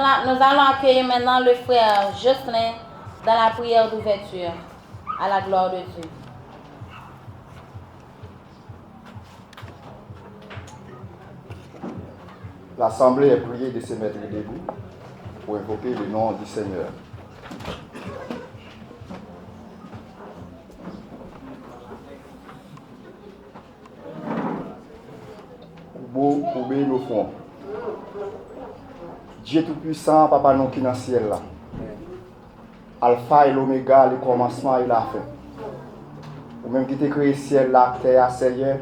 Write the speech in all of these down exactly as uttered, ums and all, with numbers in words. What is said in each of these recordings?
Nous allons accueillir maintenant le frère Jocelyn dans la prière d'ouverture à la gloire de Dieu. L'assemblée est priée de se mettre debout pour invoquer le nom du Seigneur. Koube, koube nou fwon. Dye Toupisan, Papa nou ki nan syèl la. Alfa e Lomega, le kòmansman e lafen. Ou menm ki te kreye syèl la ak tè a, Seyè.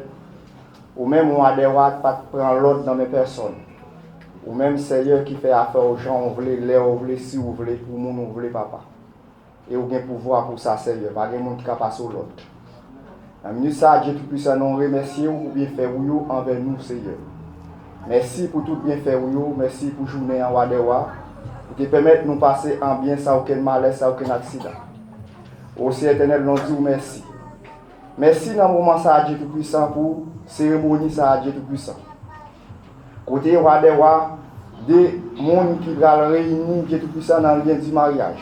Ou menm, Wa dè wa, pa t pran lòd nan men pèsòn. Ou menm, Seyè, ki fè afè w jan w vle, lè w vle, si w vle, pou moun ou vle, Papa. E ou gen pouvwa pou sa, Seyè. Pa gen moun ki ka pase w lòd. Nan minit sa a, Dye Toupisan, nou remèsye w pou byenfè ou yo anvè nou, Seyè. Mèsi pou tout byenfè ou yo. Mèsi pou jounen an, Wa dè wa. Ou te pèmèt nou pase an byen, san okenn malè, san okenn aksidan. O Seyè Etènèl, nou di w mèsi. Mèsi nan moman sa a, Dye Toupisan, pou seremoni sa a, Dye Toupisan. Kote Wa dè wa, de moun ki pral reyini, Dye Toupisan, nan lyen di maryaj.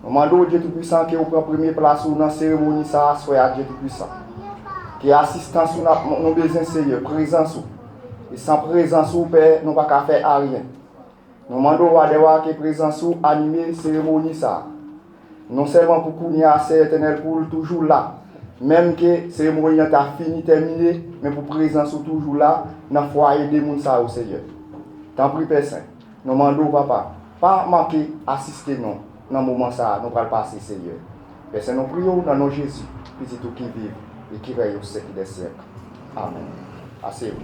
Nou mande w, Dye Toupisan, ke w pran premye plas ou nan seremoni sa a, aswè a, Dye Toupisan. Ke asistans ou n ap, nou bezwen, Seyè, prezans ou. E san prezans ou, Pè, nou pa ka fè anyen. Nou mande w, Wa dè wa, ke prezans ou anime seremoni sa a. Non sèlman pou kounye a, Seyè Etènèl, pou l toujou la. Menm ke seremoni an ta fini, tèmine, men pou prezans ou toujou la nan fwaye de moun sa yo, Seyè. Tanpri, Pè Sen, nou mande w, Papa, pa manke asiste nou nan moman sa a nou pral pase, Seyè. Pè Sen, nou priye w nan non Jezi, Pitit ou ki viv e ki rèy o syèk dè syèk. Amèn. Aseye w.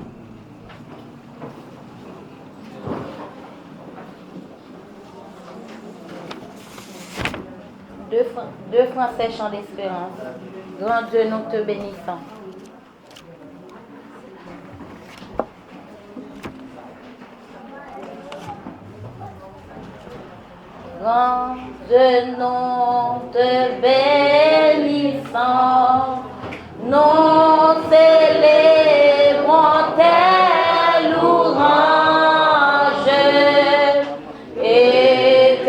Deux Fran- deux Français Chant d'Espérance. Grand Dieu, nous te bénissons. Grand Dieu, nous te bénissons, nous célébrons tes louanges.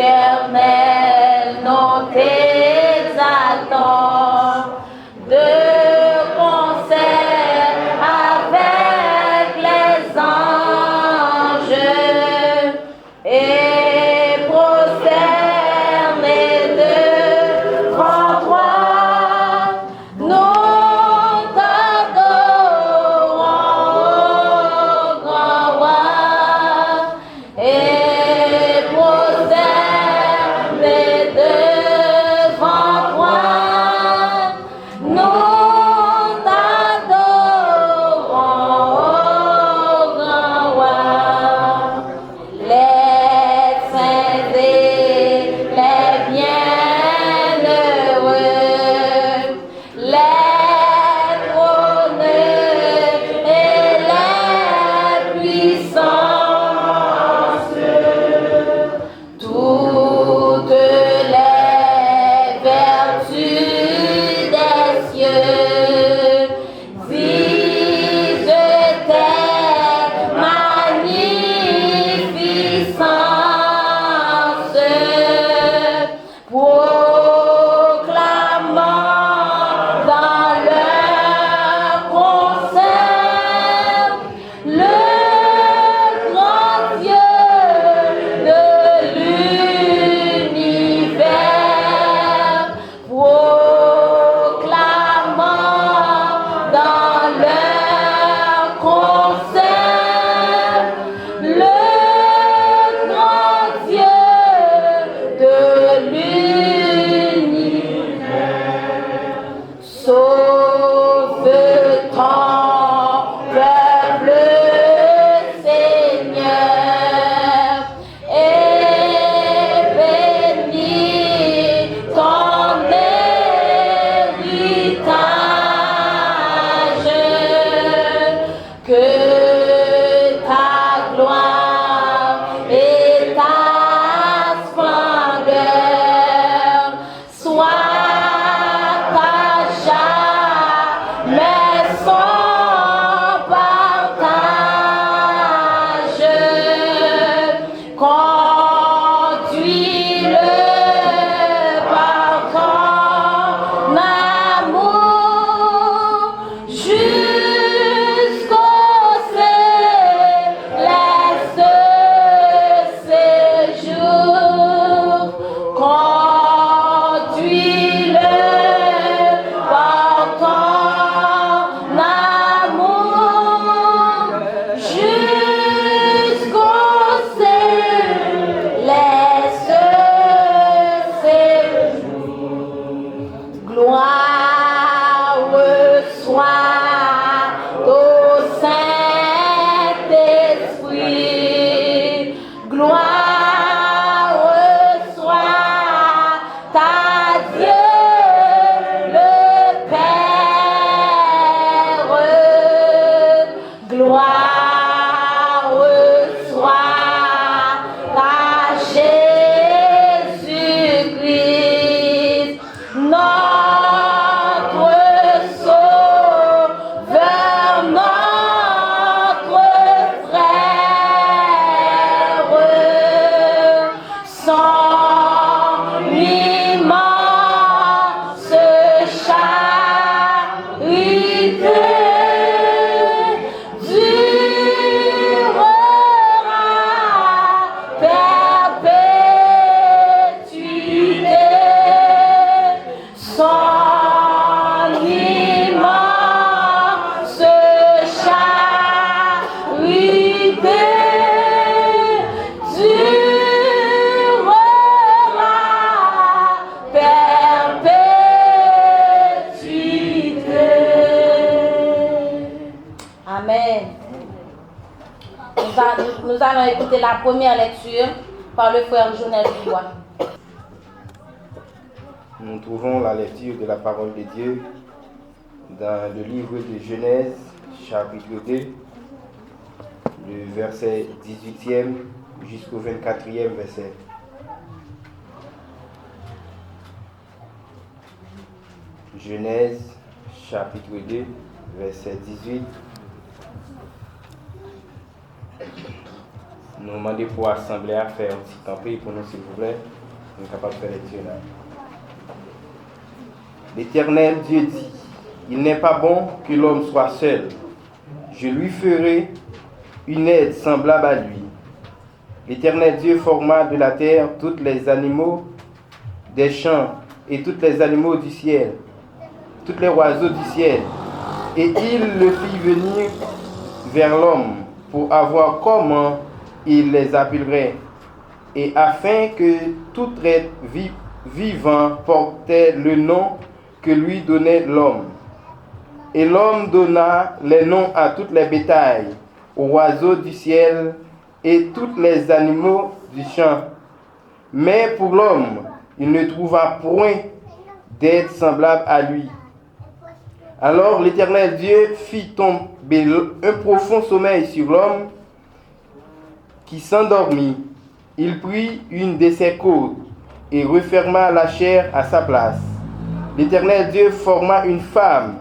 Éternel, nous t'exaltons de concert avec les anges et prosternés devant toi, nous t'adorons, ô grand roi, et prosternés devant toi, nous t'adorons, ô grand roi. Les saints et les bienheureux, les trôneux et les puissances, toutes les vertus des cieux disent tes magnificences. Proclamant dans leur concert le grand Dieu de l'univers, proclamant dans leur concert le grand Dieu de l'univers. Sauve ton peuple, Seigneur, et bénis ton héritage. Que ta gloire et ta splendeur soient à jamais sans partage. Qu'on Amen. Nous, a- nous allons écouter la première lecture par le frère Jonel Dubois. Nous trouvons la lecture de la parole de Dieu dans le livre de Genèse, chapitre deux, le verset dix-huitième jusqu'au vingt-quatrième verset. Genèse, chapitre deux, verset dix-huit. Nou mande pou asanble a fè yon ti kanpe pou nou, silvouplè, pou nou kapab fè lekti la. L'Éternel Dieu dit, il n'est pas bon que l'homme soit seul. Je lui ferai une aide semblable à lui. L'Éternel Dieu forma de la terre tous les animaux des champs et tous les animaux du ciel, tous les oiseaux du ciel. Et il le fit venir vers l'homme pour avoir comment il les appellerait, et afin que tout être vi- vivant portait le nom que lui donnait l'homme. Et l'homme donna les noms à toutes les bétails, aux oiseaux du ciel et tous les animaux du champ. Mais pour l'homme, il ne trouva point d'être semblable à lui. Alors l'Éternel Dieu fit tomber un profond sommeil sur l'homme qui s'endormit. Il prit une de ses côtes et referma la chair à sa place. L'Éternel Dieu forma une femme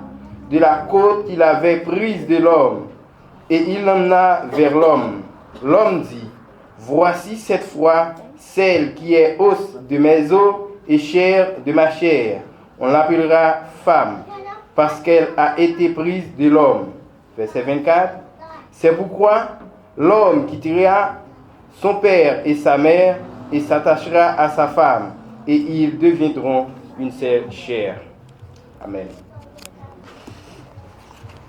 de la côte qu'il avait prise de l'homme et il l'emmena vers l'homme. L'homme dit, voici cette fois celle qui est os de mes os et chair de ma chair. On l'appellera femme, parce qu'elle a été prise de l'homme. Verset vingt-quatre. C'est pourquoi l'homme quittera son père et sa mère et s'attachera à sa femme, et ils deviendront une seule chair. Amen.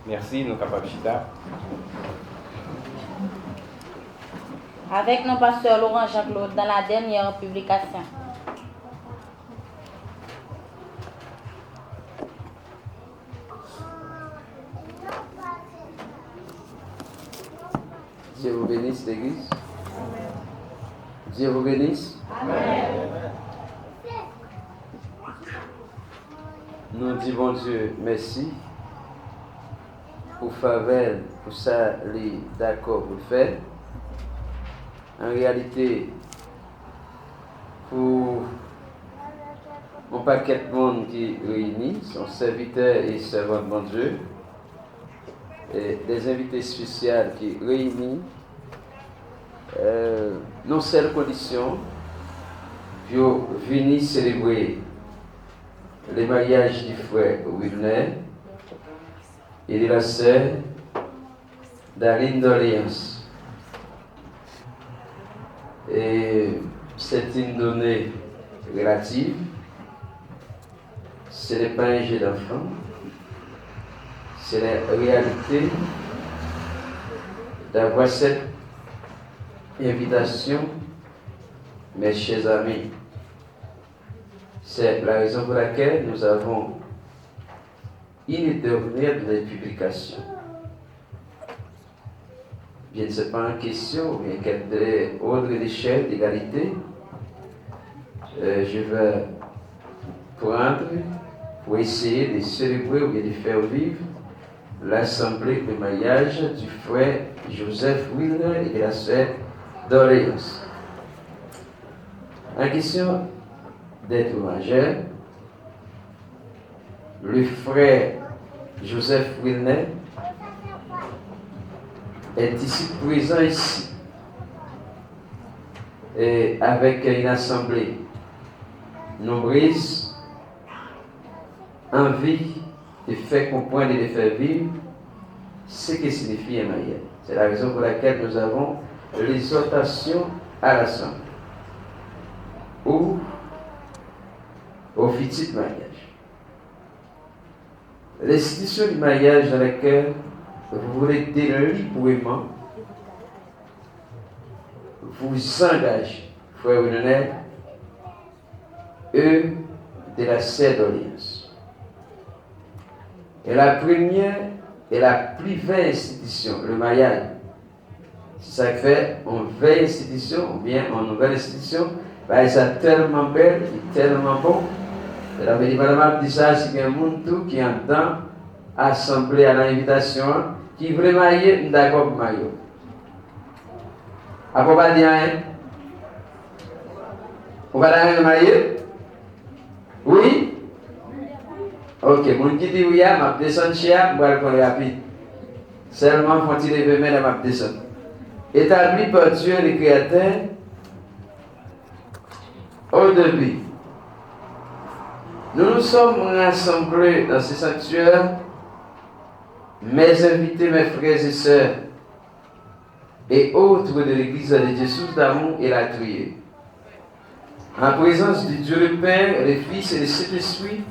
Merci, nou kapab chita. Avec nous, pasteur Laurent Jean-Claude, dans la dernière publication. Dieu vous bénisse, l'église. Dieu vous bénisse. Nou di Bondye mèsi pou favè l, pou sa li dakò pou l fè. An reyalite, pou yon pakèt moun ki reyini, se yon sèvitè e sèvant Bondye, e de envite espesyal ki reyini, euh, nan sèl kondisyon, pou yo vini selebre le mariage du frère Wilner et de la sœur Darline Doléance. Et c'est une donnée relative. Ce n'est pas un jeu d'enfant. C'est la réalité d'avoir cette invitation, mes chers amis. C'est la raison pour laquelle nous avons une dernière de publication. Bien, c'est pas une question, ou bien qu'elle est ordre d'échelle d'égalité. Euh, je vais prendre pour essayer de célébrer ou bien de faire vivre l'assemblée de mariage du frère Joseph Wilner et de la sœur Doléance. En question d'être majeur, le frère Joseph Wilner est ici, présent ici, et avec une assemblée nombreuse, en vue de faire comprendre et de faire vivre ce que signifie un mariage. C'est la raison pour laquelle nous avons l'exhortation à l'assemblée ou au futur mariage. L'institution du mariage dans laquelle vous voulez délibérément vous engager, frère Wilner, et de la sœur Doléance. Et la première E la pli vèy enstitisyon, le mayaj. Se sa k fè yon vèy enstitisyon oubyen yon nouvèl enstitisyon, bagay sa tèlman bèl, li tèlman bon. Sa vle di, pandan m ap di sa, si gen moun tou ki anndan asanble a nan envitasyon an, ki vle marye, m dakò pou marye w. Apa w pa di anyen? Ou pa ta renmen marye? Wi? Ok, moun ki di wi a, m ap desann chè a, m pral pran l rapid. Sèlman fè yon ti leve men lè m ap desann. Établi par Dieu le Créateur au début. Nous nous sommes rassemblés dans ce sanctuaire, mes invités, mes frères et sœurs, et autres de l'Église de Dieu Source d'Amour et la Trier, en présence de Dieu le Père, le Fils et le Saint-Esprit,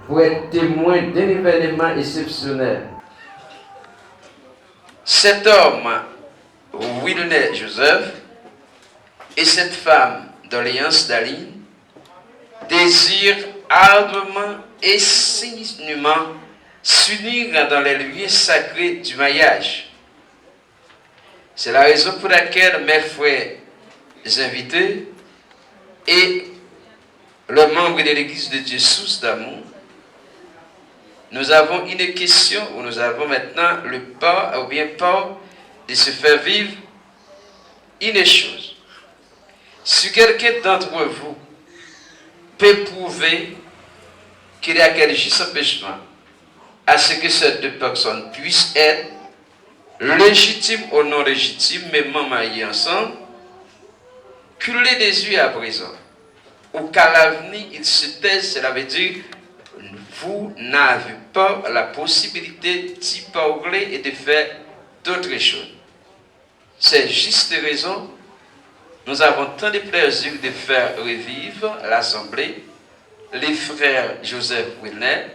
pour être témoin d'un événement exceptionnel. Cet homme, Wilner Joseph, et cette femme, Doléance Daline, désirent ardemment et sincèrement s'unir dans les lieux sacrés du mariage. C'est la raison pour laquelle mes frères invités et les membres de l'Église de Dieu Source d'Amour, nous avons une question, ou nous avons maintenant le pas, ou bien pas de se faire vivre une chose. Si quelqu'un d'entre vous peut prouver qu'il y a quelque juste empêchement à ce que ces deux personnes puissent être légitimes ou non légitimes, mais mariées ensemble, qu'il le désire à présent, ou qu'à l'avenir il se taise, cela veut dire vous n'avez pas la possibilité d'y parler et de faire d'autres choses. C'est juste raison, nous avons tant de plaisir de faire revivre l'assemblée, le frère Joseph Wilner,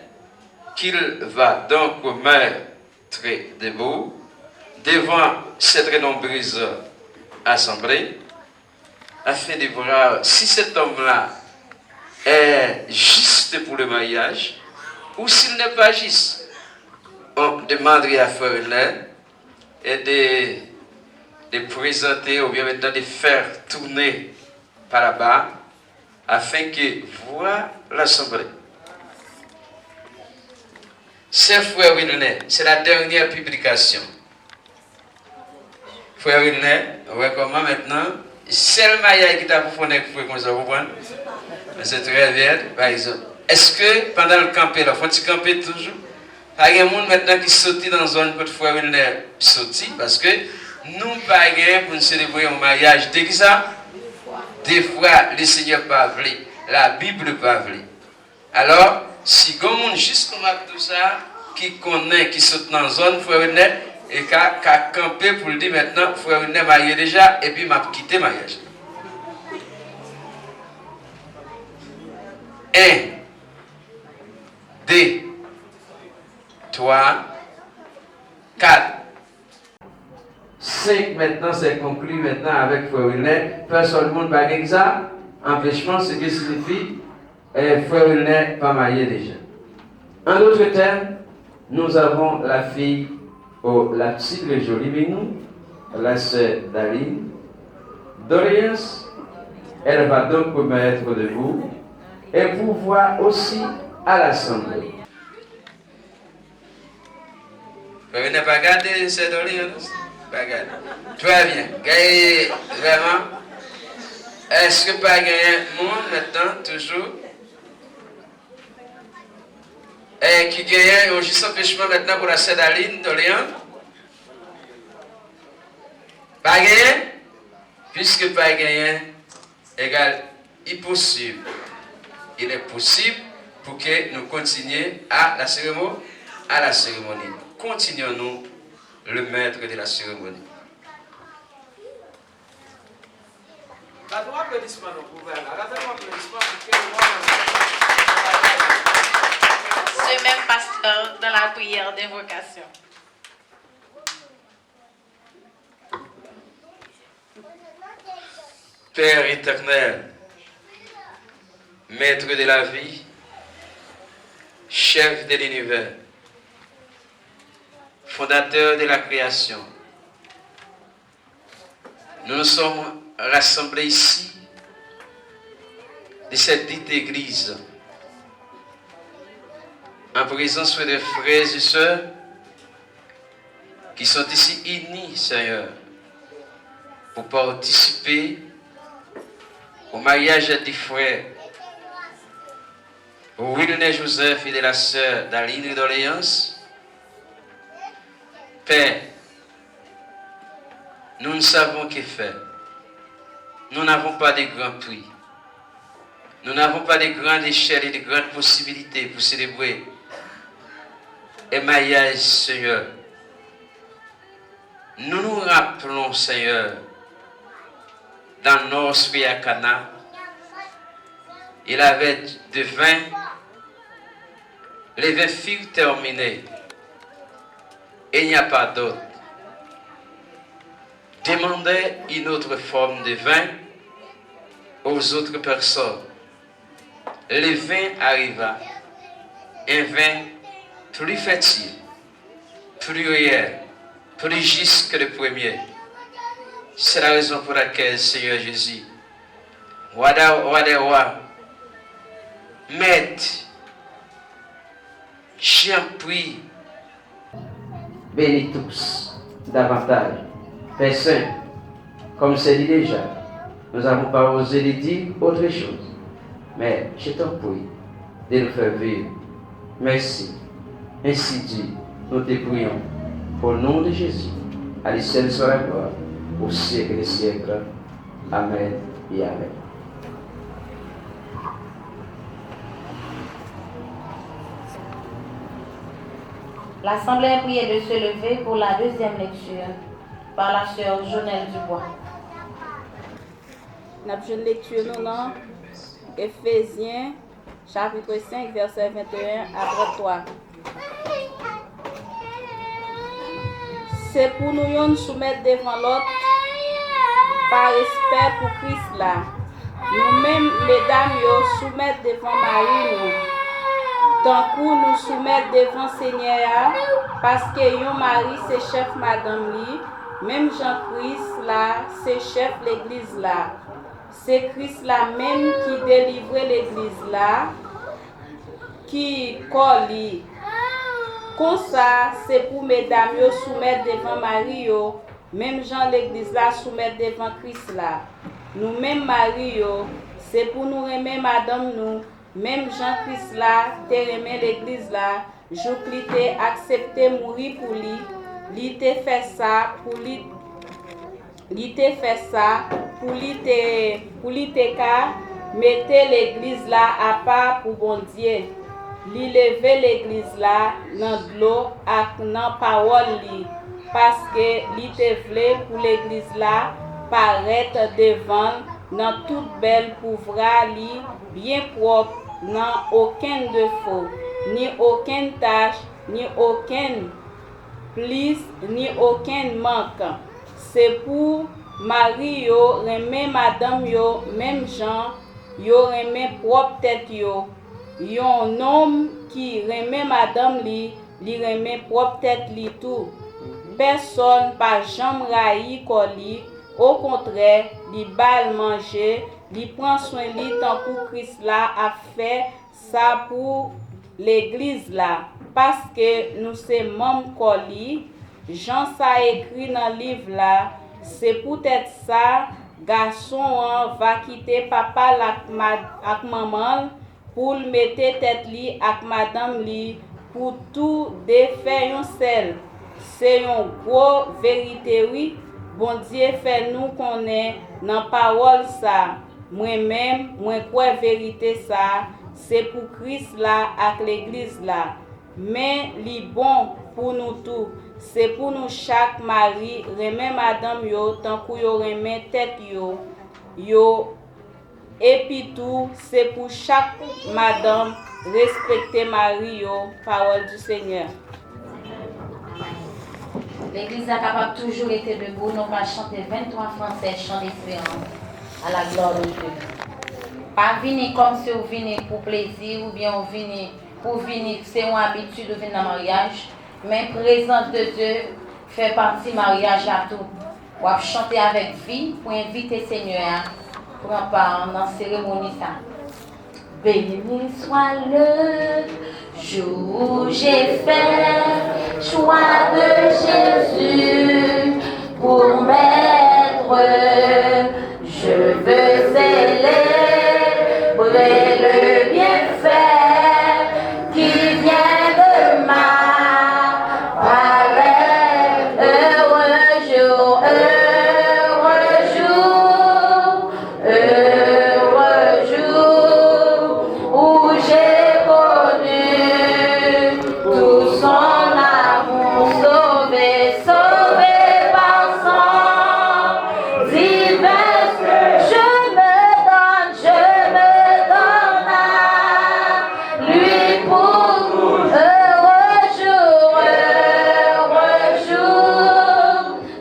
qu'il va donc mettre debout devant cette nombreuse assemblée, afin de voir si cet homme-là est juste pour le mariage ou s'il n'est pas juste. On demanderait à frère Wilner et de, de présenter ou bien maintenant de faire tourner par là-bas afin que voir l'assemblée. Cher frère Wilner, c'est la dernière publication. Frè Wilner, ou wè kòman mentnan, sèl mayaj ki ta pou fè yon nèg fre konsa, ou konprann? Men se trè byen, pa egzanp. Èske pandan l kanpe la, fò ti kanpe toujou? Pa gen moun mentnan ki soti nan zòn kot frè Wilner soti, paske nou pa genyen pou n selebre yon mayaj de kisa? De fwa, Lesenyè pa vle, Labib pa vle. Alò, si gon moun jis kòm ap di w sa, ki konnen, ki sot nan zòn frè Wilner, e ka, ka kanpe pou l di mentnan, frè Wilner marye deja, epi m ap kite maryaj la. En, de, twa, kat. Senk mentnan, se konkli mentnan avèk frè Wilner. Pèsòn moun pa gen kisa? Anpechman, se ki siyifi, eh, frè Wilner pa marye deja. En d'autres termes, nous avons la fille ou la petite jolie Minou, la sœur d'Aline, Doléance, elle va donc mettre debout et pourvoir aussi à l'assemblée. Premye nan pa gade sè Doli an non? Pa gade. Trè byen. Gaye vrèman. Èske pa genyen moun mentnan toujou e ki genyen yon jis anpechman mentnan pou la sè Daline Doli an? Pa genyen? Piske pa genyen, égal, il possible. Il est possible pour que nous continuions à la cérémonie, à la cérémonie. Continuons-nous le maître de la cérémonie. Gade yon aplodisman non pou frè la. Gade yon aplodisman pou Kerry Warren. Ce même pasteur dans la prière d'invocation. Père éternel, maître de la vie, chef de l'univers, fondateur de la création. Nous nous sommes rassemblés ici, de cette dite église, en présence de frères et sœurs qui sont ici unis, Seigneur, pour participer au mariage du frère Wilner Joseph et de la sœur Dalindre Doléance. Père, nous ne savons que faire. Nous n'avons pas de grand prix. Nous n'avons pas de grande échelle et de grandes possibilités pour célébrer un mariage, Seigneur. Nous nous rappelons, Seigneur, dans North Cana, il avait de vin, les vins furent terminés. Il n'y a pas d'autre. Demandez une autre forme de vin aux autres personnes. Le vin arriva, un vin plus fertile, plus réel, plus juste que le premier. C'est la raison pour laquelle, Seigneur Jésus, Roi des rois, Maître, j'ai pris Bénis tous davantage. Père Saint, comme c'est dit déjà, nous n'avons pas osé lui dire autre chose. Mais je t'en prie de nous faire vivre. Merci. Ainsi dit, nous te prions. Au nom de Jésus, à lui seul soit la gloire, au siècle des siècles. Amen et amen. L'assemblée est priée de se lever pour la deuxième lecture par la sœur Jonelle Dubois. N ap jwenn lekti nou nan Efezyen chapit senk, vèsè venteyen a tranntwa. Se pou nou youn soumèt devan lòt pa respè pou Kris la. Nou menm, medam yo, soumèt devan mari nou, tankou nou soumèt devan Senyè a, paske yon mari se chèf madanm li, menm jan Kris la se chèf legliz la. Se Kris la menm ki delivre legliz la, ki kò li. Konsa, se pou medam yo soumèt devan mari yo, menm jan legliz la soumèt devan Kris la. Nou menm mari yo, se pou nou renmen madanm nou, menm jan Kris la te renmen legliz la, jouk li te aksepte mouri pou li. Li te fè sa pou li, li te fè sa pou li te, pou li te ka mete legliz la apa pou Bondye. Li leve legliz la nan dlo ak nan pawòl li, paske li te vle pou legliz la parèt devan l nan tout bèl pouvwa li, byen pwòp, nan okenn defo, ni okenn tach, ni okenn plis, ni okenn mank. Se pou mari yo renmen madanm yo menm jan yo renmen pwòp tèt yo. Yon nonm ki renmen madanm li, li renmen pwòp tèt li tou. Pèsonn pa janm rayi kò li, okontrè, li ba l manje, li pran swen li tankou Kris la ap fè sa pou legliz la, paske nou se manm kò li, jan sa ekri nan liv la. Se poutèt sa, gason an va kite papa l ak, ak manman l pou l mete tèt li ak madanm li, pou tou de fè yon sèl. Se yon gwo verite wi. Bondye fè nou konnen nan pawòl sa. Mwen menm, mwen kwè verite sa, se pou Kris la ak legliz la. Men li bon pou nou tou. Se pou nou chak mari renmen madanm yo tankou yo renmen tèt yo. Yo, epi tou, se pou chak madanm respekte mari yo. Pawòl di Senyè. Legliz la kapab toujou rete debou, nou pral chante venntwa fransè, Chant d'espérance, à la gloire de Dieu. Pa vini kòmsi w vini pou plezi, oubyen w vini pou vini, se yon abitid ou vin nan maryaj, Men prezans de Dye fè pati maryaj la tou. W ap chante avèk vi pou envite Senyè a pran pa nan seremoni sa. Béni soit le jour où j'ai fait choix de Jésus pour m'être. Je veux célébrer le bienfait qui vient de ma parole. Heureux jour, heureux jour, heureux jour où j'ai connu tout son amour. Sauvé, sauvé par son divin, je me donne, je me donne à lui pour tout. Heureux jour, heureux jour,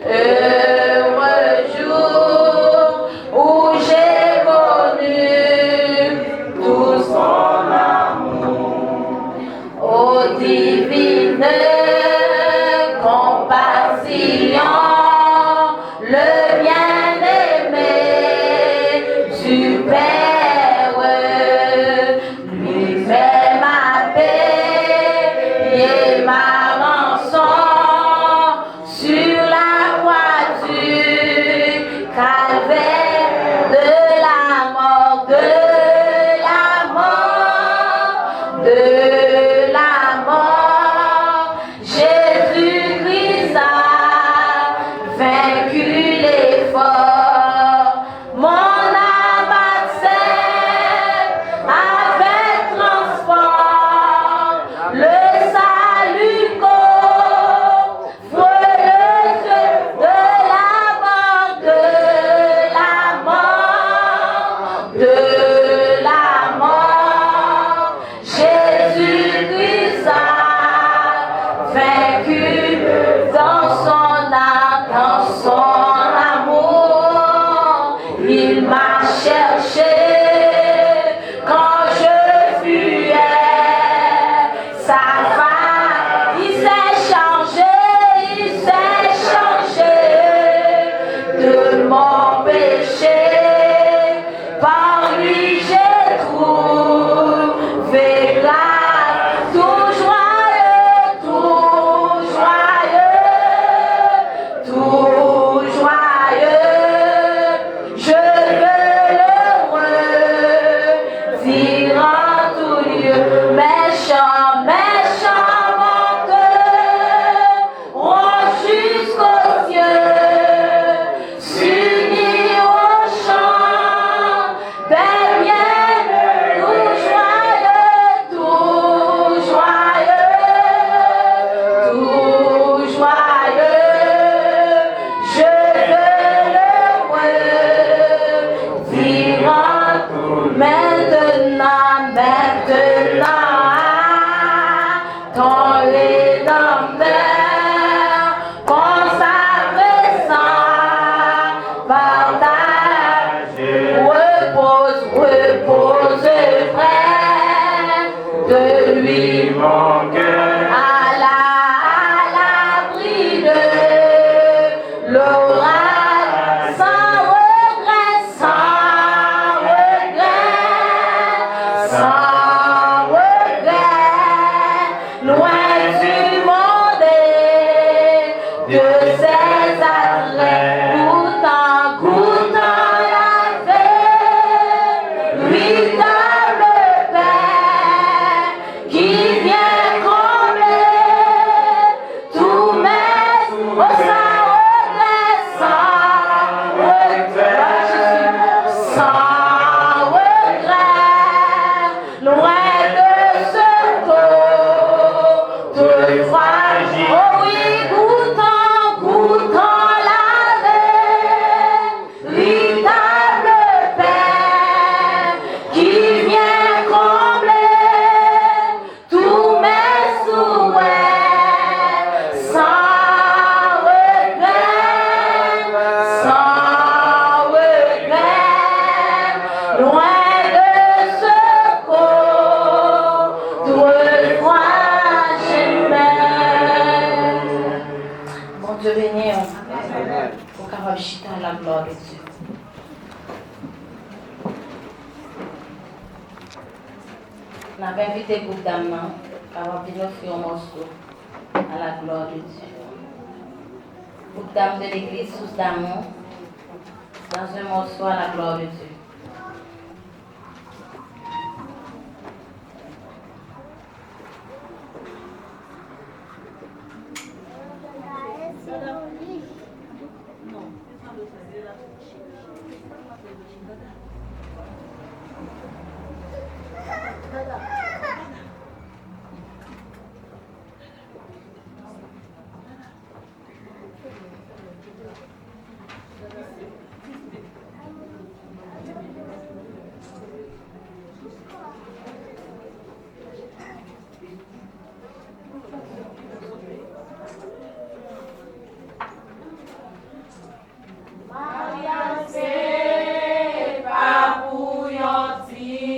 heureux jour où j'ai connu tout son amour. Ô divine compassion, le bien-aimé du Père, lui-même a payé ma rançon sur la croix du calvaire. De la mort, de la mort, de la mort, Jésus-Christ a vaincu l'effort. Mon âme accepte avec transport le salut qu'offre le Dieu de la mort, de la mort, de la mort. Jésus-Christ a vaincu dans son âme, dans son amour. Amen. Ou kapab chita, à la gloire de Dieu. N ap envite gwoup dam nan kapab vin ofri yon mòso à la gloire de Dieu. Groupe d'âme de l'église Source d'amour, dans un morceau à la gloire de Dieu. Maryaj se pa pou yon ti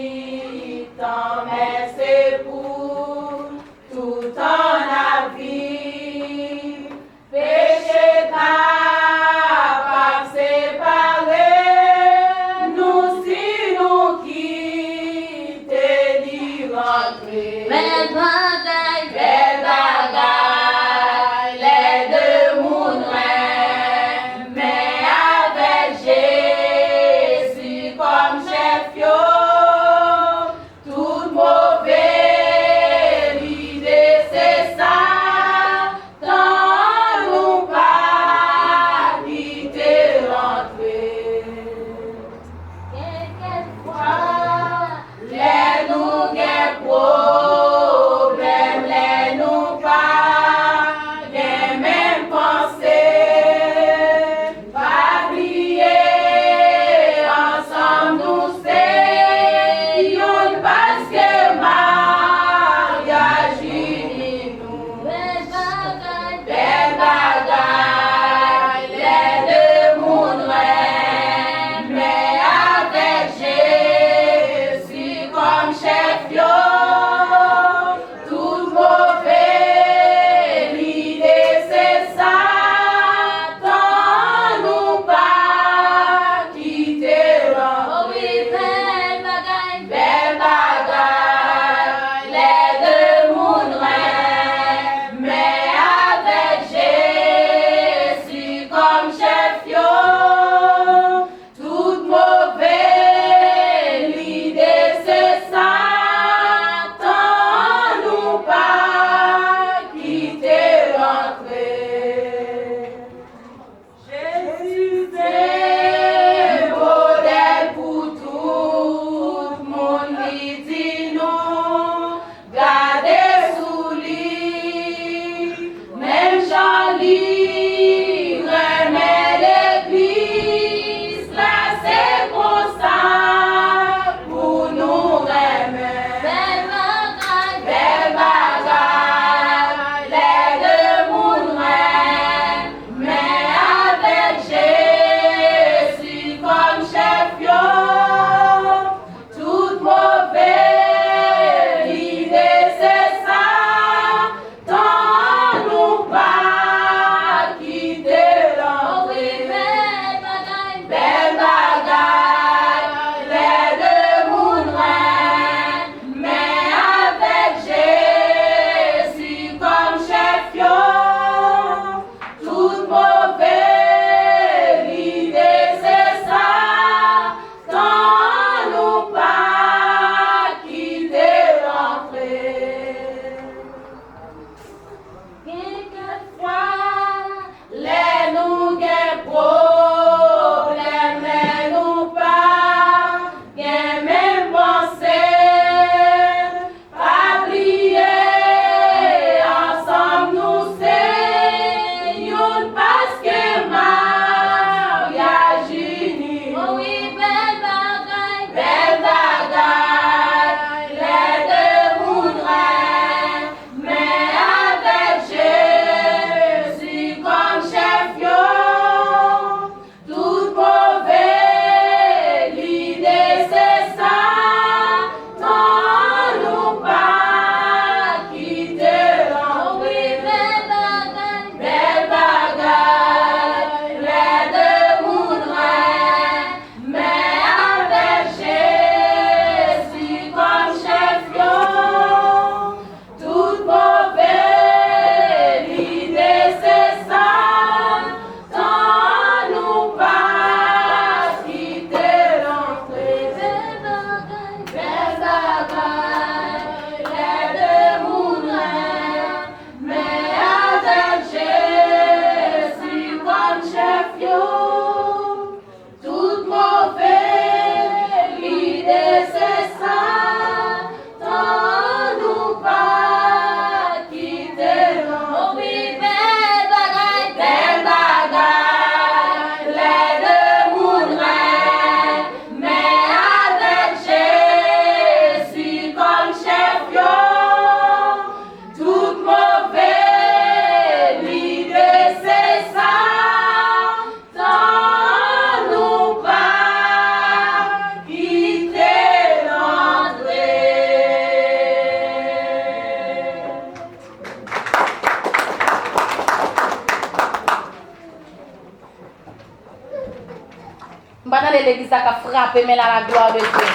M pa tande legliz la k ap frape men l, à la gloire de Dieu.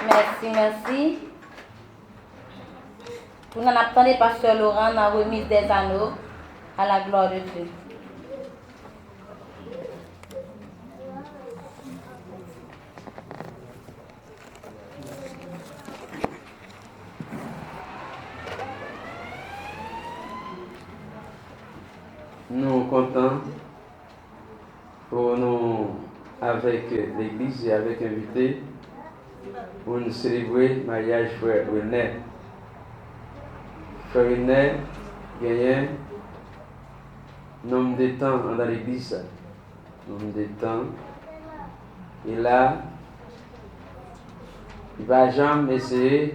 Mèsi, mèsi. Kounye a n ap tande pastè Laurent nan remise des anneaux, à la gloire de Dieu. Nou kontan pou nou avèk legliz e avèk envite pou n selebre maryaj frè Wilner. Frè Wilner genyen nonm de tan anndan legliz sa. Nonm de tan. E la, li pa janm eseye.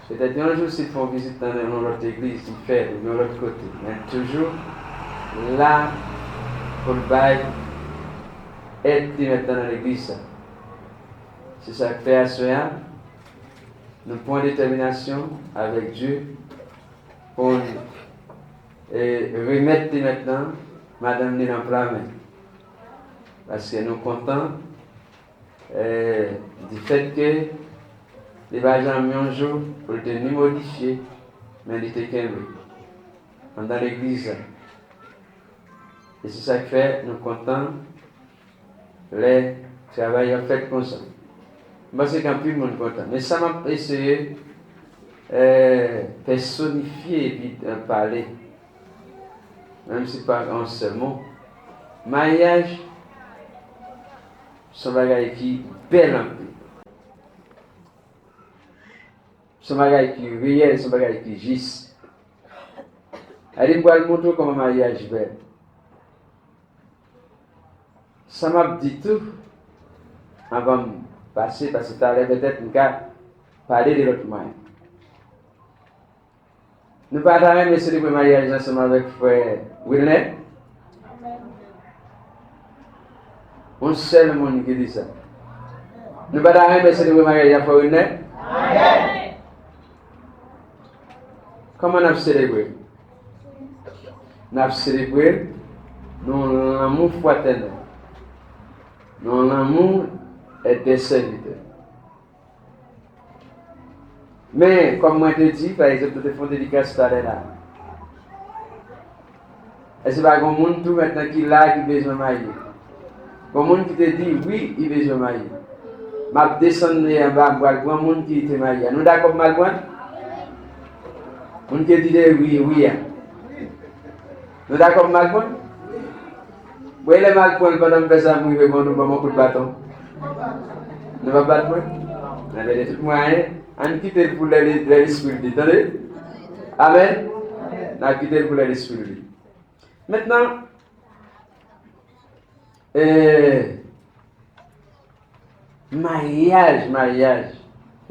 Petèt yon jou, si l fè yon vizit nan yon lòt legliz, li fè, oubyen yon lòt kote. Men toujou la pou l bay èd li mentnan nan legliz sa. Se sa k fè aswè a, nou pran detèminasyon avèk Dye pou n e, remèt li mentnan madanm li nan pla men. Paske nou kontan, e, difèt ke li pa janm yon jou pou l te ni modifye, men li te kenbe anndan legliz la. E se sa k fè nou kontan lè travay ap fèt konsa. M panse ke anpil moun kontan. Men sa m ap eseye, e, pèsonifye epi, e, pale, menm si pa an sèl mo, maryaj se yon bagay ki bèl anpil. Se yon bagay ki reyèl, se yon bagay ki jis. Alè, m pral montre w kòman maryaj bèl. Sa m ap di tou, anvan m pase, paske talè petèt m ka pale de lòt mwayen. Nou pa ta renmen selebre maryaj ansanm avèk frè Wilner? Yon sèl moun ki di sa. Nou pa ta renmen selebre maryaj a frè Wilner? Kòman n ap selebre l? N ap selebre l nan yon lanmou fratènèl, nan yon lanmou de sèvitè. Men, kòm mwen te di, pa egzanp, nou te fè yon dedikas talè la. Èske pa gen moun tou mentnan ki la ki bezwen marye? Gen moun ki te di wi, li bezwen marye. M ap desann li anba, m pral pran moun ki te marye a. Nou dakò pou m al pran l? Moun ki di de wi, wi a. Nou dakò pou m al pran l? Bon, e lè m al pran l pandan m fè sa, m rive ban nou ban m yon kout baton? Nou p ap bat mwen? Enben, de tout mwayen, ann kite l pou lè li, lè lespri l di, tande? Amèn? N ap kite l pou lè lespri l di. Mentnan, e, maryaj, maryaj.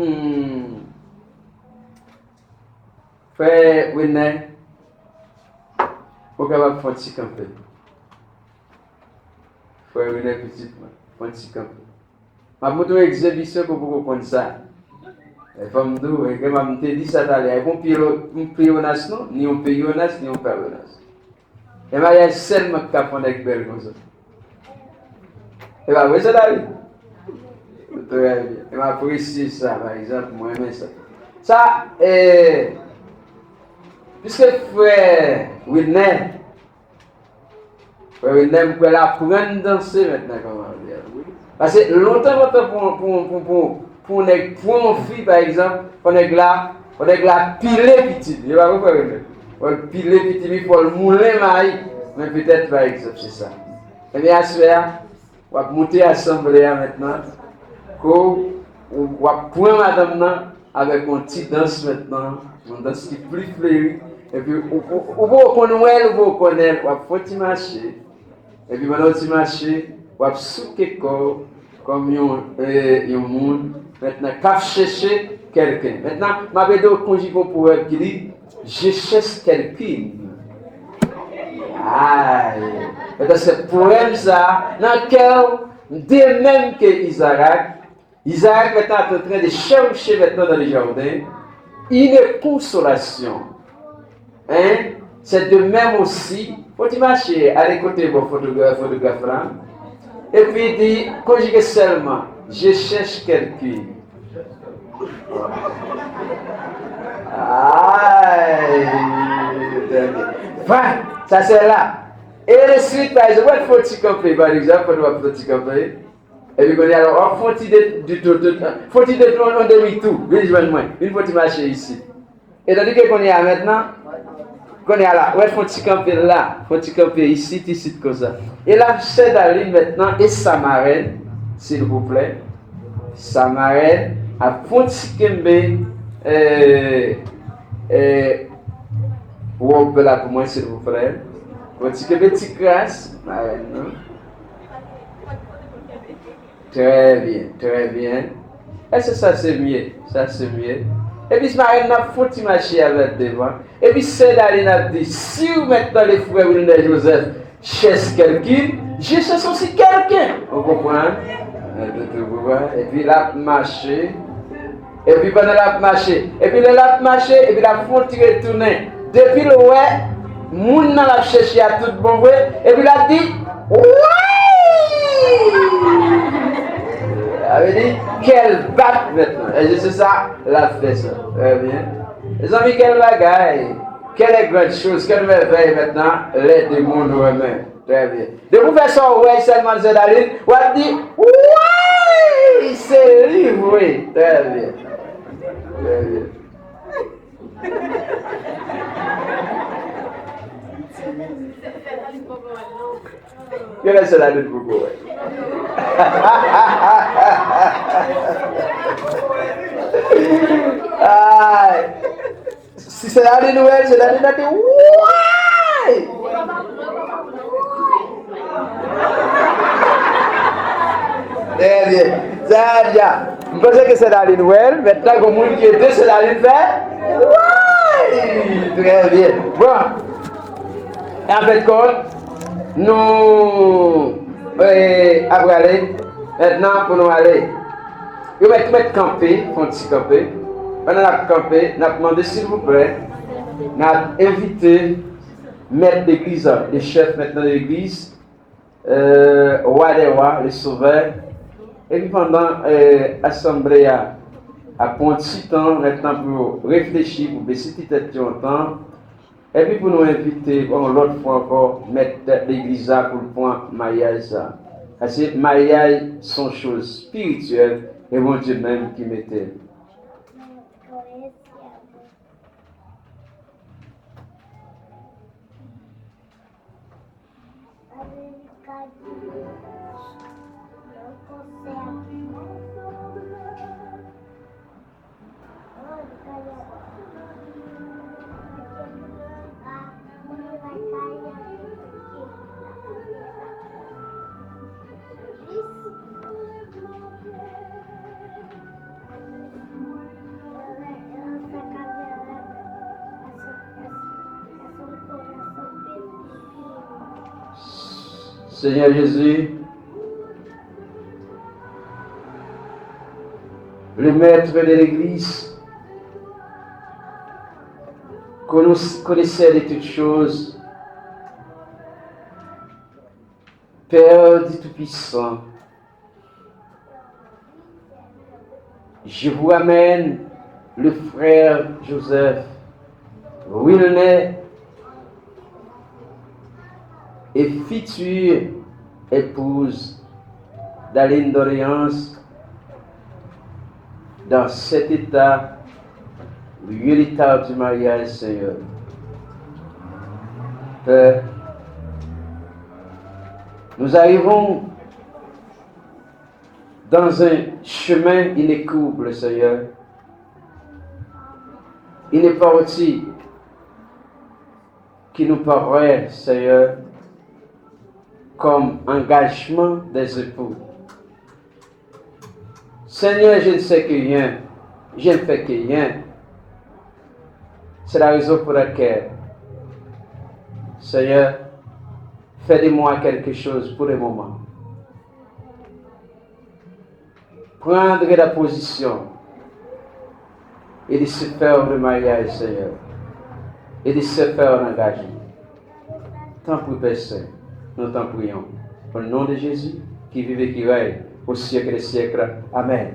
Hmm. Frè Wilner, ou kapab fè yon ti kanpe. Frè Wilner, pitit mwen, fè yon ti kanpe. M ap montre w egzibisyon ke w poko konn sa. E fò m di w, e ke m ap, m te di sa talè a, e pou yon pye, yon pleyonas non, ni yon peyonas, ni yon payonas. E maryaj sèlman k ka fè yon nèg bèl konsa. E pa vre sa, David? Trè byen. E m apresye sa, pa egzanp, mwen renmen sa. Sa, e, piske frè Wilner, frè Wilner, m kwè l aprann danse mentnan kòman l ye a. Paske lontan, lontan pou, pou, pou, pou, pou yon nèg pran yon fi, pa egzanp, fò nèg la, fò nèg la pile pitit li. E pa vre, frè Wilner? Fò l pile pitit li, fò l moulen mayi. Men petèt, pa egzanp, se sa. Ebyen, aswè a, w ap moute asanble a mentnan, ke w, w ap pran madanm nan avèk yon ti dans mentnan, yon dans ki pli fleri, epi ou, ou, ou poko konn wè l, ou poko konnen l, w ap fè yon ti mache, epi pandan w ti mache, w ap souke kò w kòm yon, e, yon moun mentnan k ap chèche kèlken. Mentnan, m ap ede w konjige yon pwovèb ki di, je cherche quelqu'une. Ay, mentnan se pwovèb sa a, nan kè w, de même que Isaac, Isaac maintenant est en train de chercher maintenant dans le jardin une consolation. Hein? C'est de même aussi, fò w ti mache ale kote bò fotograf, fotograf la. Epi di, konjige sèlman, je cherche quelqu'une. Ay, sa se la. E ensuite, pa egzanp, w ap fè yon ti kanpe, pa egzanp, pandan w ap fè yon ti kanpe. Epi kounye a la, w ap fè yon ti de, di tou, tou, fè yon ti de, yon demi tou, vin jwenn mwen, vin fè yon ti mache isit. E tandike kounye a mentnan, kounye a la, w ap fè yon ti kanpe la, fè yon ti kanpe isit, isit konsa. E la, sè Darline mentnan, e sa marèn, silvouplè. Sa marèn ap fè yon ti kenbe, eh, eh, wòb la pou mwen, silvouplè. Fè yon ti kenbe ti kras, marèn nan. Très bien, très bien. Èske sa se mye? Sa se mye. Epi marèn nan ap fè yon ti mache avè l devan. Epi sè Darline ap di, si w mèt tande frè Wilner Joseph, cherche quelqu'une, je cherche aussi quelqu'un. Ou konprann? Epi l ap mache. Epi pandan l ap mache, epi lè l ap mache, epi l ap fè yon ti retounen. Depi l wè moun nan l ap chèche a tout bon vre, epi l ap di, woy! Sa vle di, kè l bat mentnan. E se sa, l ap fè sa. Très bien. Mezanmi, quel bagay! Quelle grande chose, quelle merveille maintenant, les démons nous remet. Très bien. Depi w fè sa, w wè sèlman sè Darline, w ap di, woy! Se li vre. Très bien. Très bien. Kilè sè Darline poko wè? Ay. Si sè Darline wè l, sè Darline ap di, woy! Très bien. Sa a dja. M panse ke sè Darline wè l, mentnan gen moun ki ede sè Darline fè, woy! Très bien. Bon. Anfèt, kòd, nou, eh, ap prale mentnan pou nou ale. Yo mèt, mèt kanpe, fè yon ti kanpe. Pandan n ap kanpe, n ap mande, silvouplè, n ap envite mèt legliz la, le chèf mentnan de legliz, eh, wa dè wa, le sovè. Epi pandan, eh, asanble a ap pran yon ti tan mentnan pou yo reflechi, pou bese ti tèt yo yon tan, epi pou nou envite, bon, lòt fwa ankò, mèt legliz la pou l pran maryaj sa. Paske maryaj se yon choz espirityèl, e Bondye menm ki mete l. Seigneur Jésus, le maître de l'église, connaisseur de toutes choses, Père du Tout-Puissant, je vous ramène le frère Joseph Wilner et future épouse Darline Doléance dans cet état, lieu d'état du mariage, Seigneur. Père, nous arrivons dans un chemin inexorable, Seigneur. Une partie qui nous paraît, Seigneur, comme engagement des époux. Seigneur, je ne sais que rien, je ne fais que rien. C'est la raison pour laquelle, Seigneur, fais de moi quelque chose pour le moment. Prendre la position et de se faire le mariage, Seigneur. e de sè fè an angajman. Tanpri, Pè Sen, nou t'en prions. Au nom de Jésus, qui vit et qui règne au siècle des siècles. Amen.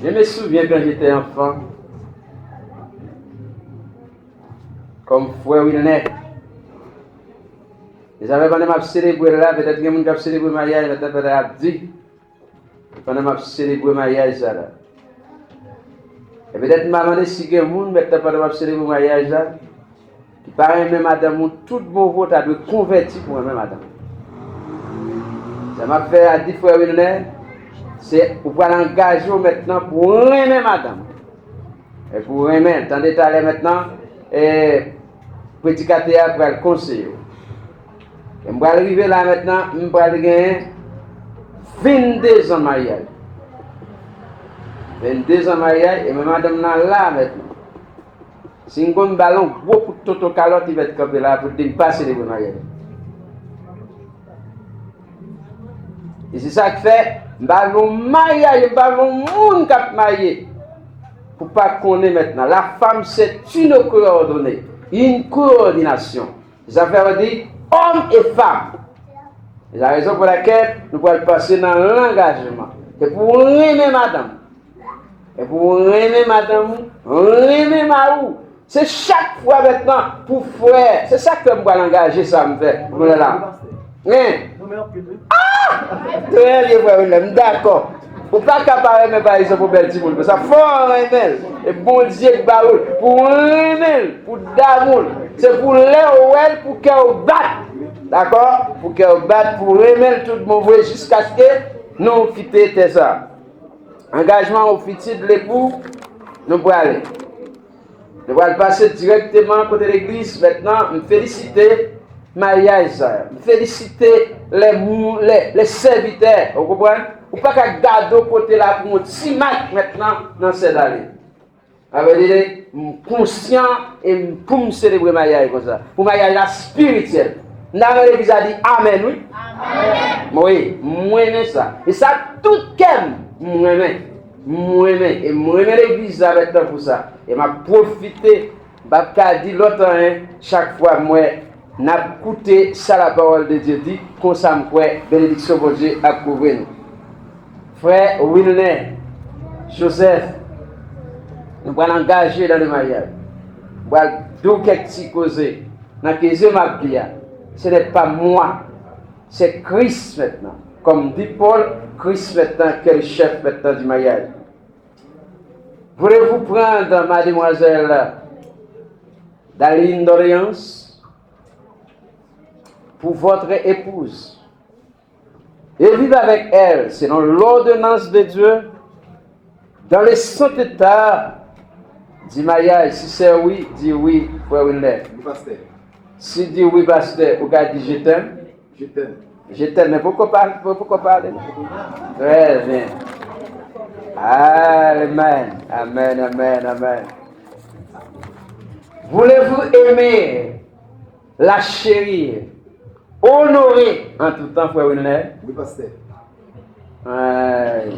Je me souviens quand j'étais enfant, comme frère Wilner, e sa fè pandan m ap selebre la, petèt gen moun k ap selebre maryaj, petèt, petèt ap di, pandan m ap selebre maryaj sa la. E petèt m pa mande si gen moun, petèt pandan m ap selebre maryaj la, ki pa renmen madanm ou, tout bon vre w ta dwe konvèti pou renmen madanm ou. Sa m ap fè a di frè Wilner, se ou pral angaje w mentnan pou renmen madanm ou. E pou renmen l. Tande talè mentnan, e, predikatè a pral konseye w. E m pral rive la mentnan, m pral gen vennde zan maryaj. Vennde zan maryaj, e men madanm nan la mentnan. Si m konn ba l yon gwo kout tonton kalòt, li mèt kanpe la pou l di m pa selebre maryaj. E se sa k fè, m pa vle yon maryaj, m pa vle yon moun k ap marye pou pa konnen mentnan. La femme, c'est une coordonnée, une coordination. Se sa k fè yo di, homme et femme. Se la rezon pou lakèl nou pral pase nan langajman. Se pou w renmen madanm. E pou w renmen madanm ou, renmen mari w. Se chak fwa mentnan pou frè. Se sa k fè m pral angaje sa m fè. Mwen la. Hein? Ah! Trè byen, frè Wilner, m dakò. Ou pa ka pa renmen, pa egzanp, yon bèl timoun konsa. Fò w renmen l. E Bondye k ba ou l. Pou w renmen l, pou damou l. Se pou lè w wè l, pou kè w bat. Dakò? Pou kè w bat, pou w renmen l tout bon vre, jiskaske nou kite tè sa. Angajman ofisye de lepou, nou prale. Nou pral pase dirèkteman kote legliz. Mentnan, m felisite maryaj sa. M felisite lè mou-, lè, lè sèvitè. Ou konprann? Ou pa ka gade yon kote la pou yon ti mak mentnan nan sèdale. Sa vle di, m konsyan e m, pou m selebre maryaj konsa. Pou maryaj la espirityèl. M ta renmen legliz la di amèn, wi. Amèn. Wi, m renmen sa. E sa tout kè m, m renmen. M renmen. E m renmen legliz la mentnan pou sa. E m ap pwofite, m p ap ka di lòt anyen, chak fwa m wè n ap koute sa la parole de Dieu di, konsa m kwè benediksyon Bondye ap kouvri nou. Frè Wilner Joseph, nou pral angaje nan le maryaj. M pral di w kèk ti koze. Nan koze m ap di a, ce n'est pas moi, c'est Christ maintenant. Comme dit Paul, Christ maintenant qui est le chef maintenant du mariage. Voulez-vous prendre mademoiselle Daline Doléance pour votre épouse et vivre avec elle selon l'ordonnance de Dieu dans le saint état du mariage? Si c'est oui, di oui, frè Wilner. Wi, pastè. Si di wi, pastè, ou ka di je t'aime. Je t'aime. Je t'aime, men poko pa, poko pale. Très bien. Amen. Amen, amen, amen. Voulez-vous aimer, la chérie, honorer en tout temps, frè Wilner? Wi, pastè. Euh,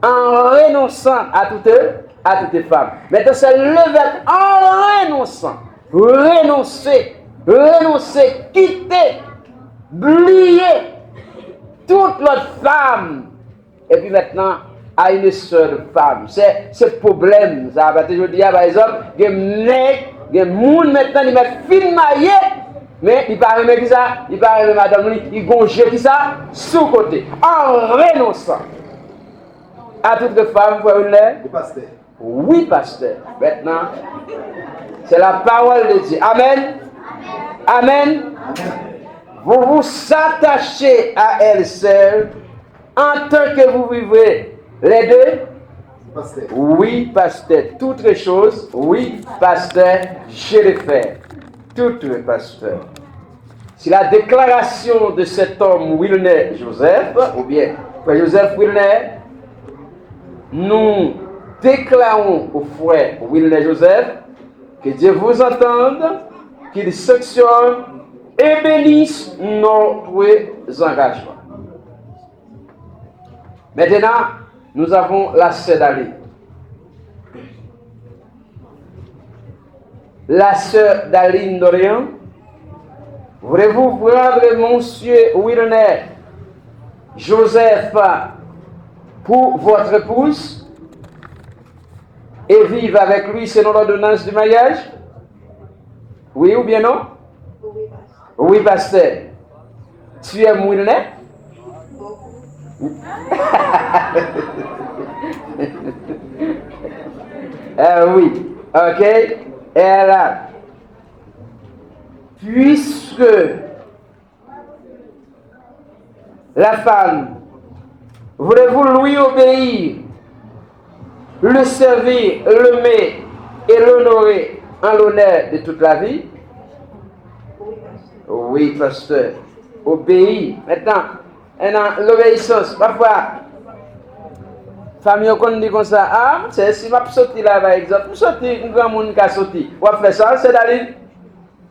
en renonçant à toute, à toute femme. Maintenant, c'est le verbe en renonçant. Renoncer, renoncer, quitter, bliye tout lòt fanm. Epi mentnan, a une seule femme. Se, se pwoblèm sa. Paske jodi a, pa egzanp, gen nèg, gen moun mentnan, li mèt fin marye, men li pa renmen kisa? Li pa renmen madanm li, li gon je kisa? Sou kote. En renonçant à toute femme, frè Wilner. Wi, pastè. Wi, pastè. Mentnan, c'est la parole de Dieu. Amen. Amen. Vous vous attachez à elle seule en tant que vous vivrez les deux. Pastè. Oui, pasteur. Toutes choses, oui, pasteur, je le fais. Tout, pasteur. Si la déclaration de cet homme Wilner Joseph, oubyen frè Joseph Wilner, nous déclarons au frère Wilner Joseph que Dieu vous entende, qu'il sanctionne et bénisse nos engagements. Maintenant, nous avons la sœur Dali. La sœur Daline Dorian, voulez-vous prendre Monsieur Wilner Joseph pour votre épouse et vivre avec lui selon l'ordonnance du mariage? Oui ou bien non? Oui, pasteur. Tu aimes Wilner? Ah oui, ok. Elle a, puisque la femme, voulez-vous lui obéir, le servir, l'aimer et l'honorer en l'honneur de toute la vie? Oui, pasteur. Obeyi. Mentnan, e nan lobeyisans, pafwa, fanmi yo konn di konsa, a, se si m ap soti la, pa egzanp, m soti, m granmoun ka soti. W ap fè sa, se Daline?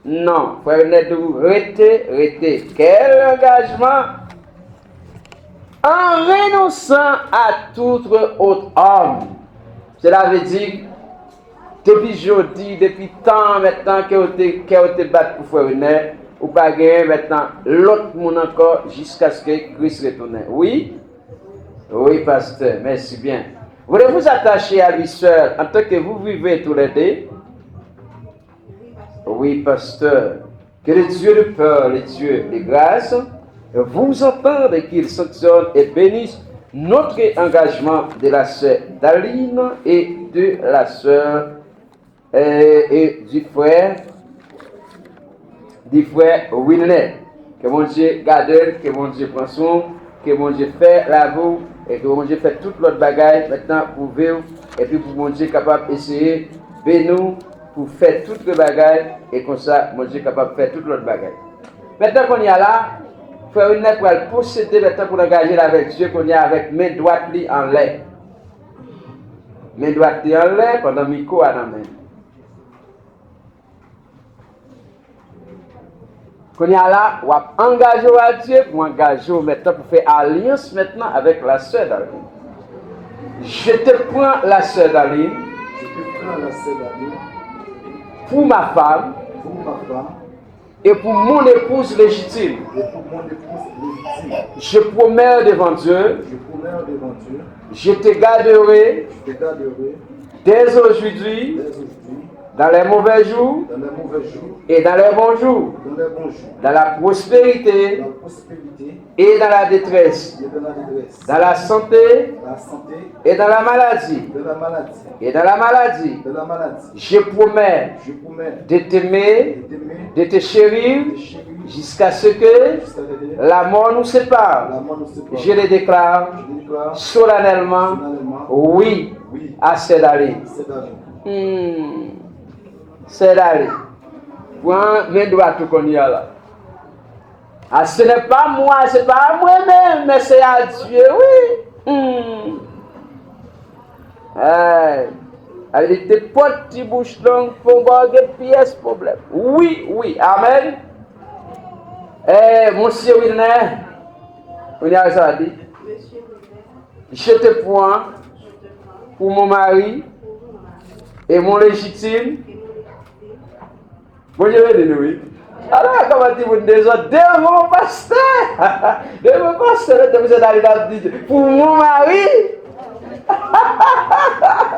Non, frè Nèdou, rete, rete. Quel engagement! En renonçant à tout autre homme. Cela veut dire, depi jodi, depi tan an mentnan ke w te, ke w te bat pou frè Wilner, ou pa genyen mentnan lòt moun ankò jiskaske Kris retounen. Wi? Wi, pastè, mèsi byen. Voulez-vous attacher à lui seul en tant que vous vivez tous les deux? Oui, pasteur. Que le Dieu de paix, le Dieu de grâce, vous entende, qu'il sanctionne et bénisse notre engagement de la sœur Daline et de la sœur, euh, et du frère, du frère Wilner. Ke Bondye gade l, ke Bondye pran swen w, ke Bondye fè lavi w, e ke Bondye fè tout lòt bagay mentnan pou vi w, epi pou Bondye kapab eseye beni w pou fè tout lòt bagay, e konsa Bondye kapab fè tout lòt bagay. Mentnan kounye a la, frè Wilner pral posede mentnan pou l angaje l avèk Dye kounye a avèk men dwat li anlè. Men dwat li anlè pandan mikwo a nan men l. Kounye a la, w ap angaje w a Dye pou angaje w mentnan pou fè alyans mentnan avèk la sè Daline. Je te prends la sœur Daline Je te prends la sœur Daline pour ma femme pour ma femme et pour mon épouse légitime. Et pour mon épouse légitime. Je promets devant Dieu Je promets devant Dieu Je te garderai je te garderai dès aujourd'hui dès aujourd'hui dans les mauvais jours dans les mauvais jours et dans les bons jours, dans les bons jours, dans la prospérité dans la prospérité et dans la détresse, et dans la détresse, dans la santé dans la santé et dans la maladie, dans la maladie et dans la maladie, dans la maladie. Je promets je promets de t'aimer, de t'aimer, de te chérir, de te chérir, jusqu'à ce que jusqu'à ce que la mort nous sépare. La mort nous sépare. Je le déclare je le déclare solennellement, solennellement, oui, oui, à sè Daline. À sè Daline. Hmm. Sè Daline. Pran men dwat ou kounye a la. Ah, ce n'est pas moi, se pa mwen menm, men se a Dye, wi. Hmm. Ay. Sa vle di te pòt ti bouch long, fon ba w gen pyès pwoblèm. Wi, wi. Amèn. Eh, Monsieur Wilner. Wilner, sa di. Je te prends pour mon mari et mon légitime. Bondye beni nou, wi. Ala kòman timoun dezòd devan pastè. Devan pastè, lè te misye ta li t ap di, pour mon mari.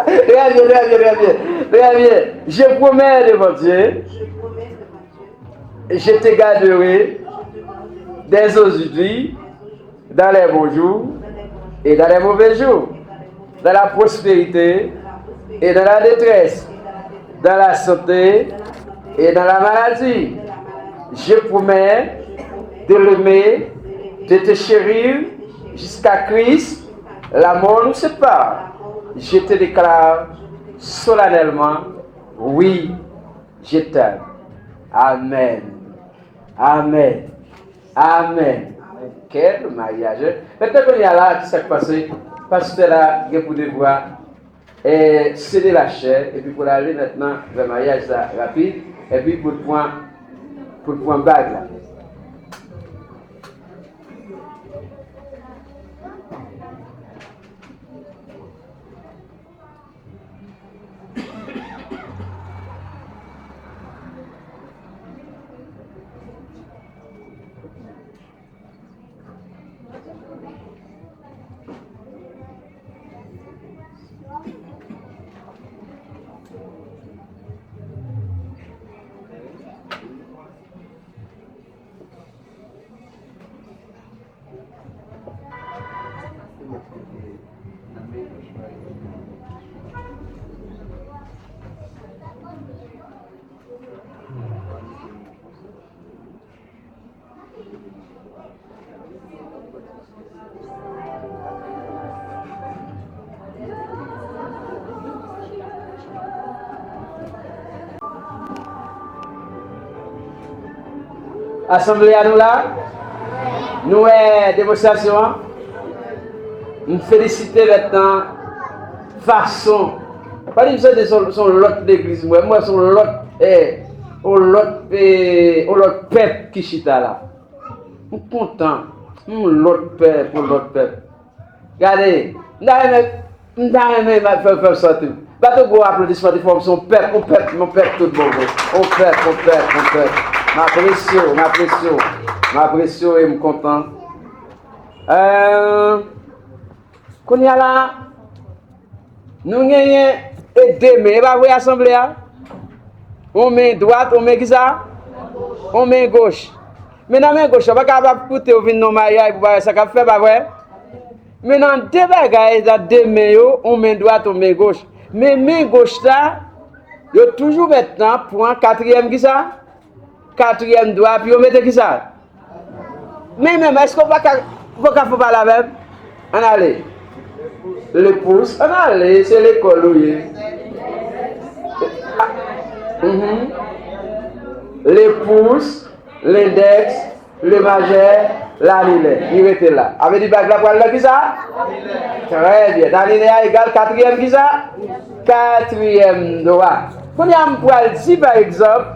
Très bien, très bien, très bien. Très bien. Je promets devant Dieu, je te garderai dès aujourd'hui dans les bons jours et dans les mauvais jours, dans la prospérité et dans la détresse, dans la santé et dans la maladie. Je promets de l'aimer, de te chérir jusqu'à Christ, la mort nous sépare. Je te déclare solennellement, oui, je t'aime. Amen. Amen. Amen. Quel mariage. Mentnan kounye a la, ki sa k pase? Pastè la gen pou devwa, eh, sele lachè, epi pou l ale mentnan vè maryaj la rapid, epi pou l pran, pou l pran bag la. Asanble a nou la? Nou wè demonstrasyon an? M felisite mèt lan fason. Pa di m se yon lòt legliz m wè. M wè se yon lòt, eh, yon lòt, eh, yon lòt pèp ki chita la. M kontan. Yon lòt pèp, yon lòt pèp. Gade, m ta renmen, m ta renmen fè, fè w santi. Bat yon gwo aplodisman, di fò m se yon pèp, yon pèp, yon pèp tout bon vre. Yon pèp, yon pèp, yon pèp. M apresye w, m apresye w. M apresye w e m kontan. Euh, kounye a la, nou genyen e de men, e pa vre asanble a? Yon men dwat, yon men kisa? Yon men goch. Men nan men goch la, pa kapab koute w vin nan maryaj pou pa wè sa k ap fè, pa vre? Men nan de bagay, nan de men yo, yon men dwat, yon men goch. Men men goch la, yo toujou mèt lan pran katriyèm kisa? Katriyèm dwa, epi yo mete kisa? Men menm, èske w pa ka, w pa ka fè pale avè m? Ann ale. Le pouce, ann ale, se lekòl ou ye. Mhm. Le pouce, lendèks, le majè, lanilè. Li rete la. A vle di bag la pral nan kisa? Trè byen. Lanilè a egal katriyèm kisa? Katriyèm dwa. Kounye a m pral di, pa egzanp,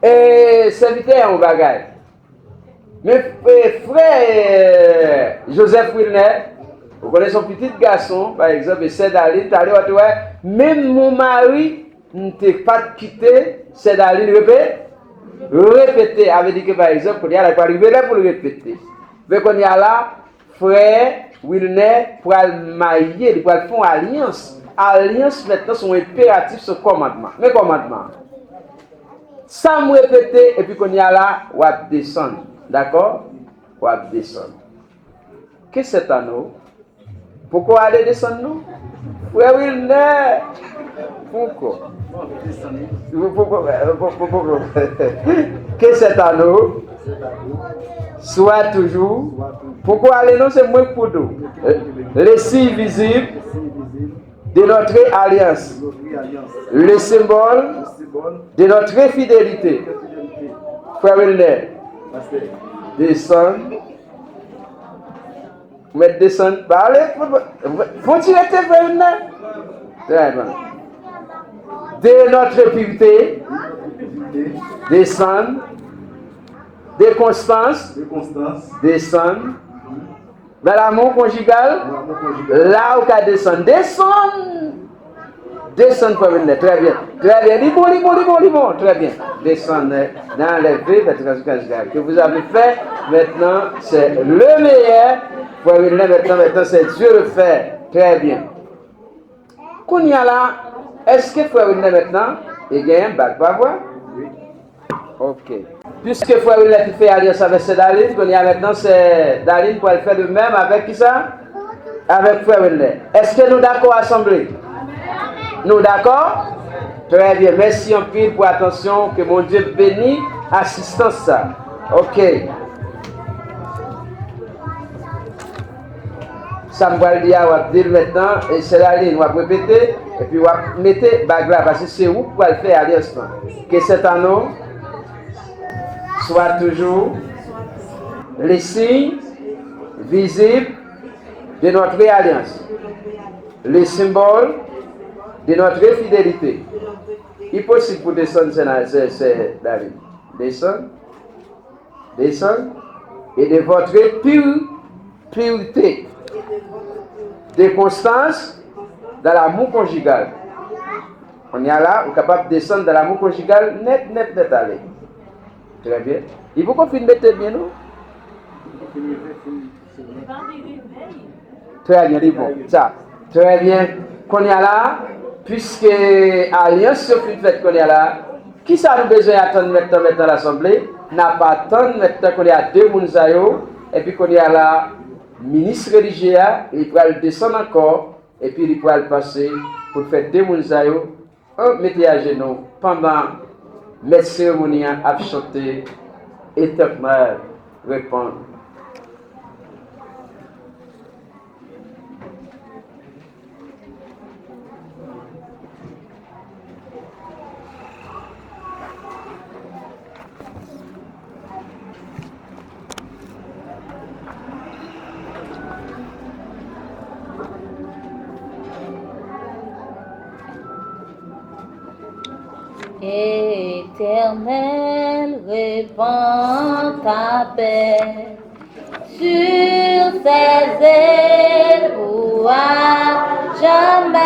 e, sèvitè a yon bagay. Men, e, frè, e, Joseph Wilner, ou konnen se yon pitit gason, pa egzanp, e sè Darline, talè w ap wè, menm mon mari, m te pa t kite sè Darline repe-, repete. A vle di ke, pa egzanp, kounye a la, li pral rive lè pou l repete. Men kounye a la, frè Wilner pral marye, li pral fè yon alyans. Alyans mentnan se yon enperatif, se yon kòmandman. Men kòmandman an. Sa m repete, epi kounye a la, w ap desann. Dakò? W ap desann. Que c'est à nous? Poko ale desann non. Frè Wilner. Poko. Poko, poko, poko. Que c'est à nous? Soit toujours. Poko ale non, se mwen k pou di w. Le signe visible de notre alliance. Le symbole de notre fidélité. Frè Wilner, desann. Ou mèt desann. Pale, fon ti rete, frè Wilner. Trè byen. De notre pureté, desann. De constance, desann. Dans l'amour conjugal, la ou ka desann. Desann! Desann, frè Wilner. Trè byen. Trè byen. Li bon, li bon, li bon, li bon. Trè byen. Desann, eh, nan leve, fè trè byen. Que vous avez fait, maintenant, c'est le meilleur. Frè Wilner, maintenant, maintenant, c'est Dieu le fait. Trè byen. Kounye a la, èske frè Wilner mentnan, li genyen bag, pa vre? Ok. Piske frè Wilner te fè alyans avèk sè Darline, kounye a mentnan, sè Darline pral fè de menm avèk kisa? Avèk frè Wilner. Èske nou dakò, asanble? Nou dakò? Trè byen. Mèsi anpil pou atansyon. Ke Bondye beni asistans sa. Ok. Sa m pral di a, w ap di l mentnan, e sè Darline, w ap repete, epi w ap mete bag la, paske se ou k pral fè alyans lan. Que c'est à nous, soit toujours, le signe visible de notre alliance, le symbole de notre fidélité. Li posib pou desann sè, sè, sè Darline. Desann. Desann. Et de votre pure, pureté. De constance dans l'amour conjugal. Kounye a la, ou kapab desann dans l'amour conjugal nèt, nèt, nèt ale. Trè byen. Li poko fin mete byen, non? Trè byen, li bon. Sa. Trè byen. Kounye a la, piske alyans yo fin fèt kounye a la, kisa nou bezwen atann mentnan, mentnan, lasanble? N ap atann mentnan kounye a de moun sa yo, epi kounye a la, minis relijye a, li pral desann ankò, epi li pral pase pou l fè de moun sa yo, An mete ajenou pandan mèt seremoni an ap chante Éternel, réponds-nous. Éternel, répands ta paix sur ces épouvantes jamais.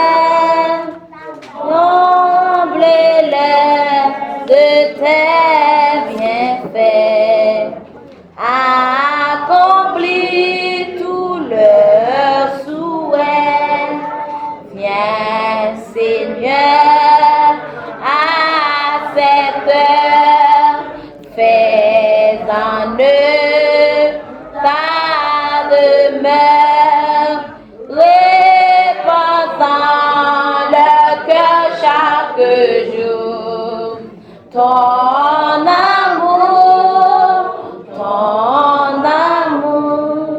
Comble-les de tes bienfaits. Accomplis tous leurs souhaits. Viens, Seigneur, à cette heure, fais en eux ta demeure, répands en leur cœur chaque jour ton amour, ton amour.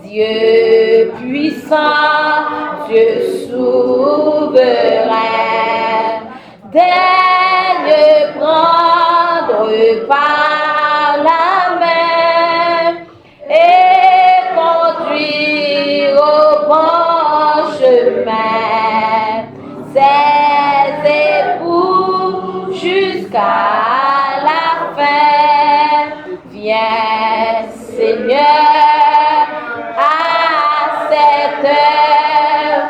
Dieu puissant, Dieu souverain, daigne prendre par la main et conduire au bon chemin ses époux jusqu'à la fin. Viens, Seigneur, à cette heure,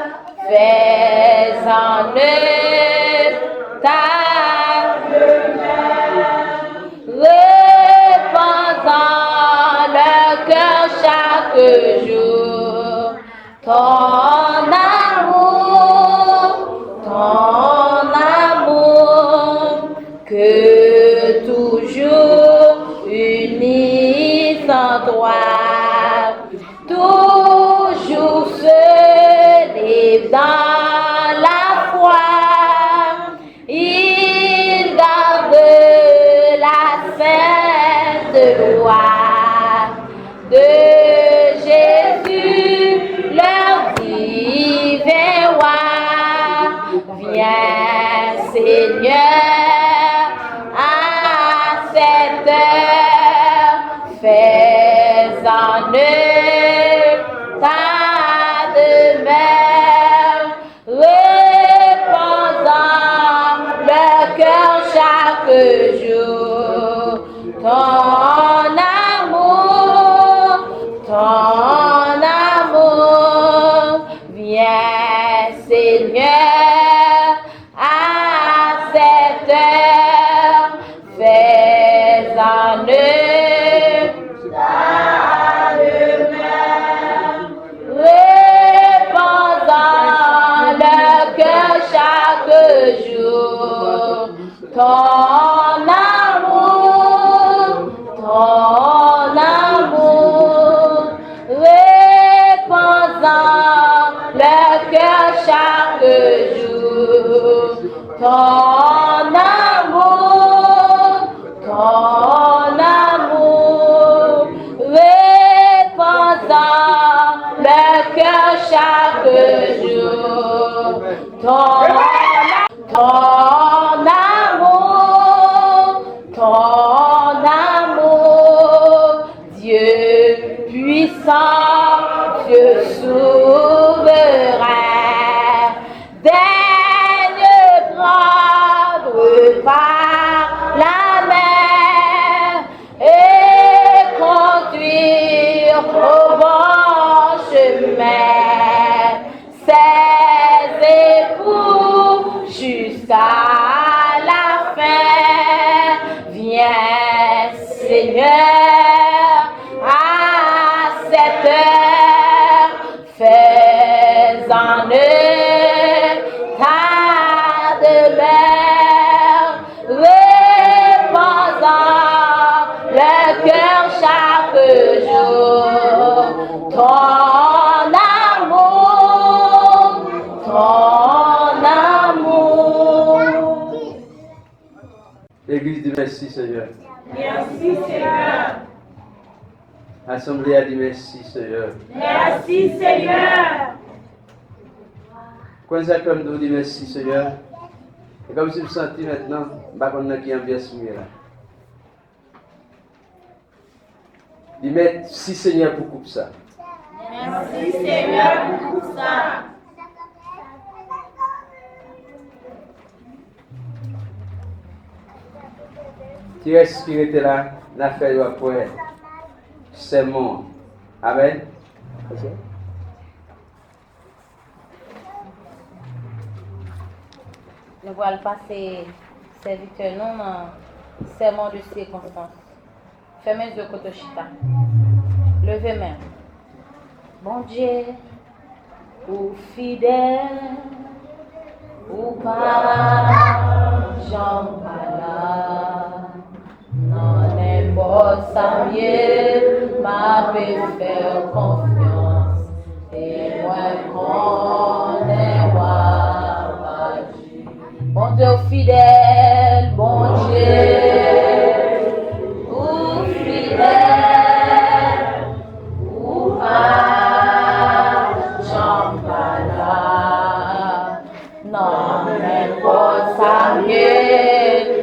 fais en eux ta demeure. Répands en leur cœur chaque jour ton amour, ton amour, que toujours unis en toi, toujours se lève dans la foi. Il garde la sainte loi de Jésus, leur divin roi. Viens, Seigneur, à cette heure, fais en eux ta demeure. Répands en leur cœur chaque jour ton amour, ton amour. Viens, Seigneur, à cette heure, fais en eux ta demeure. Répands en leur cœur chaque jour ton amour, ton amour. Répands en leur cœur chaque jour ton amour, ton amour. Répands en leur cœur chaque jour ton, ton amour, ton amour. Dieu puissant, Dieu souverain, daigne prendre par la main et conduire au bon chemin ses époux jusqu'à la fin. Viens, Seigneur, à cette heure, fais en eux ta demeure. Répands en leur cœur chaque jour ton amour, ton amour. Legliz di mèsi, Senyè. Mèsi, Senyè. Asanble a di mèsi, Senyè. Mèsi, Senyè. Kwen sa kè m di w di mèsi, Senyè. E kòmsi m santi mentnan, m pa konn nan ki anbyans m ye la. Di mèsi, Senyè, pou koup sa. Mèsi, Senyè, pou koup sa. Ti rès ki rete la, n a fè yo ap wè sèmon an. Amèn. Nou pral pase sèvitè nou nan sèmon de sikonstans. Fèmen zye w kote w chita. Leve men w. Bondye, ou fidèl, ou pa janm pa la. Nan nenpòt sa m ye, m ape fè w konfyans, e mwen konnen w ap aji. Bondye, ou fidèl, Bondye, ou fidèl, ou pa janm pa la. Nan nenpòt sa m ye,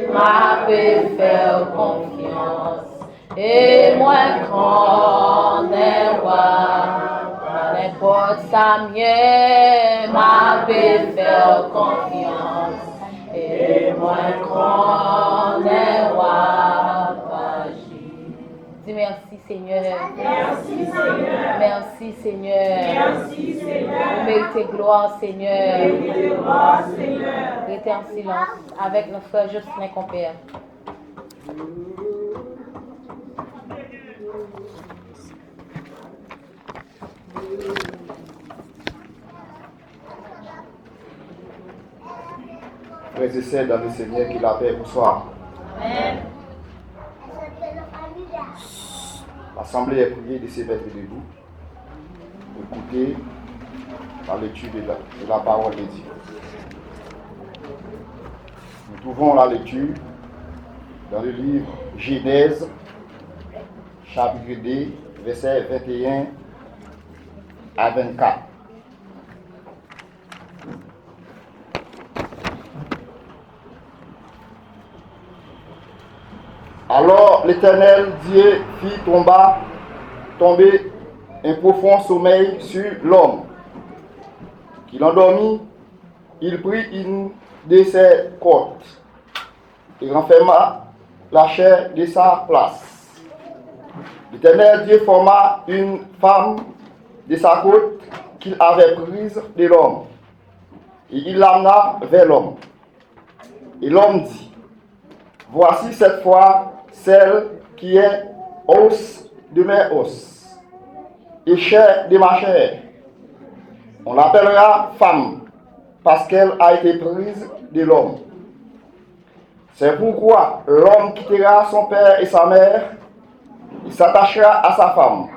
m ape fè w konfyans. E mwen konnen w ap, nan nenpòt sa m ye, m ape fè w konfyans. E mwen konnen w ap aji. Di mèsi, Senyè. Mèsi, Senyè. Mèsi, Senyè. Mèsi, Senyè. Ou merite glwa, Senyè. Ou merite glwa, Senyè. Rete an silans avèk nou, frè Jocelyn Compère. Frères et sœurs dans le Seigneur, que la paix vous soit. Amen. L'assemblée est priée de se mettre debout. Écoutez la lecture de la, de la parole de Dieu. Nous trouvons la lecture dans le livre Genèse, chapitre deux, versets vingt et un à vingt-quatre. Alors l'Éternel Dieu fit tomba, tomber un profond sommeil sur l'homme, qu'il endormit, il prit une de ses cordes et renferma la chair de sa place. L'Éternel Dieu forma une femme de sa côte qu'il avait prise de l'homme, et il l'amena vers l'homme. Et l'homme dit, Voici cette fois celle qui est os de mes os et chair de ma chair. On l'appellera femme, parce qu'elle a été prise de l'homme. C'est pourquoi l'homme quittera son père et sa mère, il s'attachera à sa femme.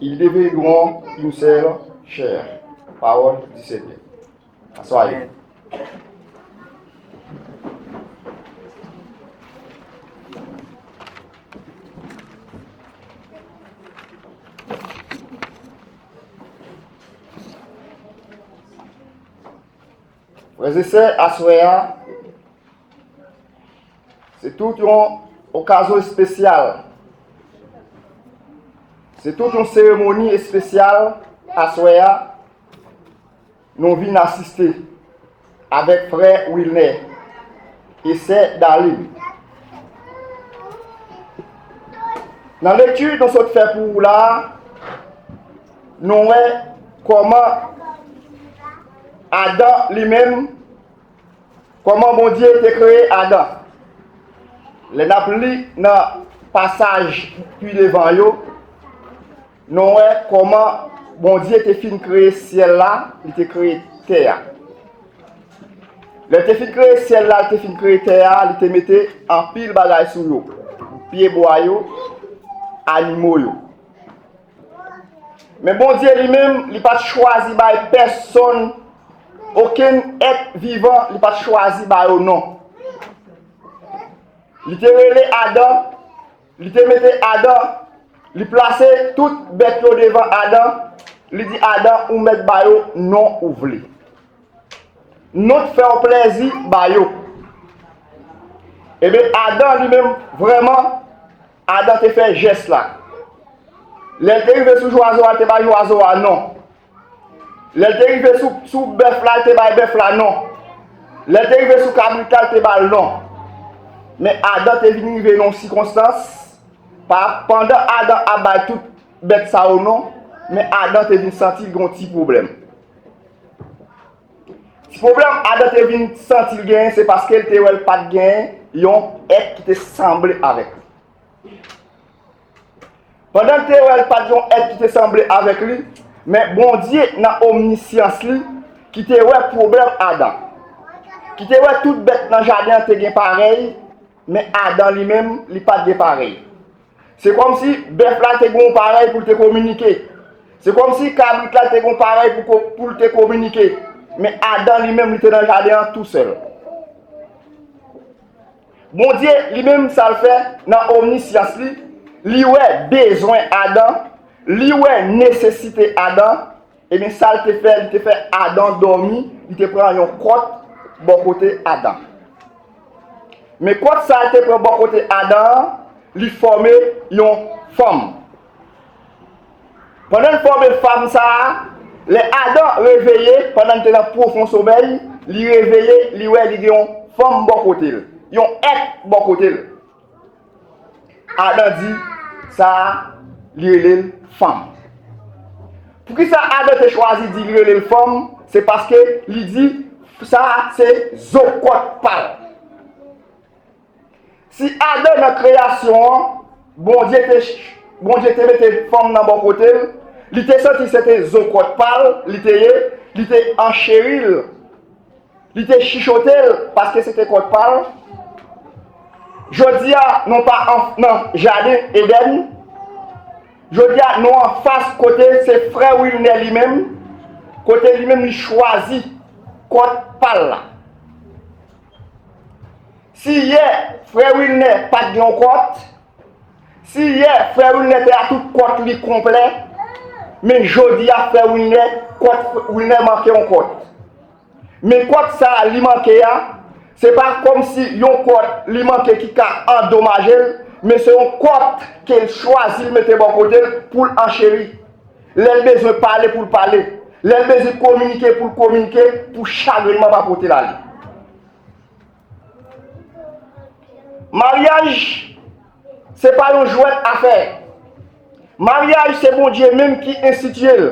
Ils deviendront une seule chair. Parole du Seigneur. Aswè. Frè e sè, aswè a, se tout yon okazyon espesyal. Se tout yon seremoni espesyal aswè a. Nou vin asiste avèk frè Wilner e sè Darline. Nan lekti nou sot fè pou ou la a, nou wè kòman Adan li menm, kòman Bondye te kreye Adan. Lè n ap li nan pasaj pi devan yo, nou wè kòman Bondye te fin kreye syèl la, li te kreye tè a. Lè li te fin kreye syèl la, li te fin kreye tè a, li te mete anpil bagay sou yo. Pyebwa yo, animo yo. Men Bondye li menm, li pa t chwazi bay pèsonn, okenn èt vivan, li pa t chwazi ba yo non. Li te rele Adan, li te mete Adan, li plase tout bèt yo devan Adan, li di Adan, ou mèt ba yo non ou vle. Non k fè w plèzi ba yo. Ebyen, Adan li menm, vrèman, Adan te fè jès la. Lè l te rive sou jwazo a, l te bay jwazo a non. Lè l te rive sou, sou bèf la, l te bay bèf la non. Lè l te rive sou kabrit la, l te ba l non. Men Adan te vin rive nan yon sikonstans, pa, pandan Adan ap bay tout bèt sa yo non, men Adan te vin santi l gen yon ti pwoblèm. Ti pwoblèm Adan te vin santi l genyen, se paske l te wè l pa t genyen yon èt ki te sanble avèk li. Pandan l te wè l pa t gen yon èt ki te sanble avèk li, men Bondye nan omnisyans li, ki te wè pwoblèm Adan, ki te wè tout bèt nan jaden an te gen parèy, men Adan li menm, li pa t gen parèy. Se kòmsi bèf la te gen yon parèy pou l te kominike. Se kòmsi kabrit la te gen yon parèy pou ko-, pou l te kominike. Men Adan li menm, li te nan jaden an tousèl. Bondye, li menm, sa l fè nan omnisyans li, li wè bezwen Adan, li wè nesesite Adan, ebyen, sa l te fè, li te fè Adan dòmi, li te pran yon kòt bò kote Adan. Men kòt sa l te pran bò kote Adan an, li fòme yon fanm. Pandan l fòme fanm sa a, lè Adan reveye, pandan l te nan pwofon somèy, li reveye, li wè li gen yon fanm bò kote l, yon èt bò kote l. Adan di sa a, li rele l fanm. Poukisa Adan te chwazi di li rele l fanm? Se paske li di sa a se zo kòt pa l. Si Adan nan kreyasyon an, Bondye te, Bondye te mete fanm nan bò kote l, li te santi se te zo kòt pa l li te ye, li te ancheri l, li te chichote l paske se te kòt pa l. Jodi a, nou pa an, nan jaden Edenn. Jodi a, nou anfas kote se frè Wilner li menm, kote li menm li chwazi kòt pa l la. Si yè frè Wilner pa t gen yon kòt, si yè frè Wilner te a tout kòt li konplè, men jodi a frè Wilner, kòt Wilner manke yon kòt. Men kòt sa a li manke a, se pa kòmsi yon kòt li manke ki ka andomaje l, men se yon kòt ke l chwazi l mete bò kote l pou l ancheri. Lè l bezwen pale pou l pale, lè l bezwen kominike pou l kominike, pou chagrenman pa pote l ale. Maryaj, se pa yon jwèt afè. Maryaj, se Bondye menm ki enstitiye l.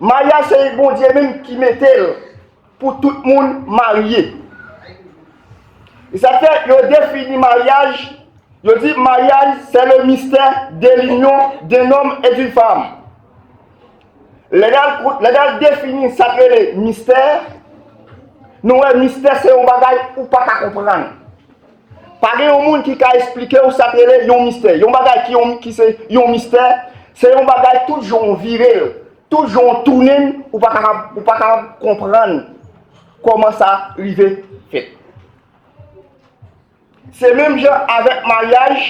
Maryaj, se Bondye menm ki mete l pou tout moun marye. E sa fè yo defini maryaj, yo di maryaj, c'est le mystère de l'union d'un homme et d'une femme. Lè n al, lè n al defini sa k rele mistè, nou wè mistè se yon bagay ou pa ka konprann. Pa gen yon moun ki ka esplike w sa k rele yon mistè. Yon bagay ki, yon, ki se yon mistè, se yon bagay tout jan w vire l, tout jan w tounen l, ou pa ka, ou pa ka konprann kòman sa rive fèt. Se menm jan avèk maryaj.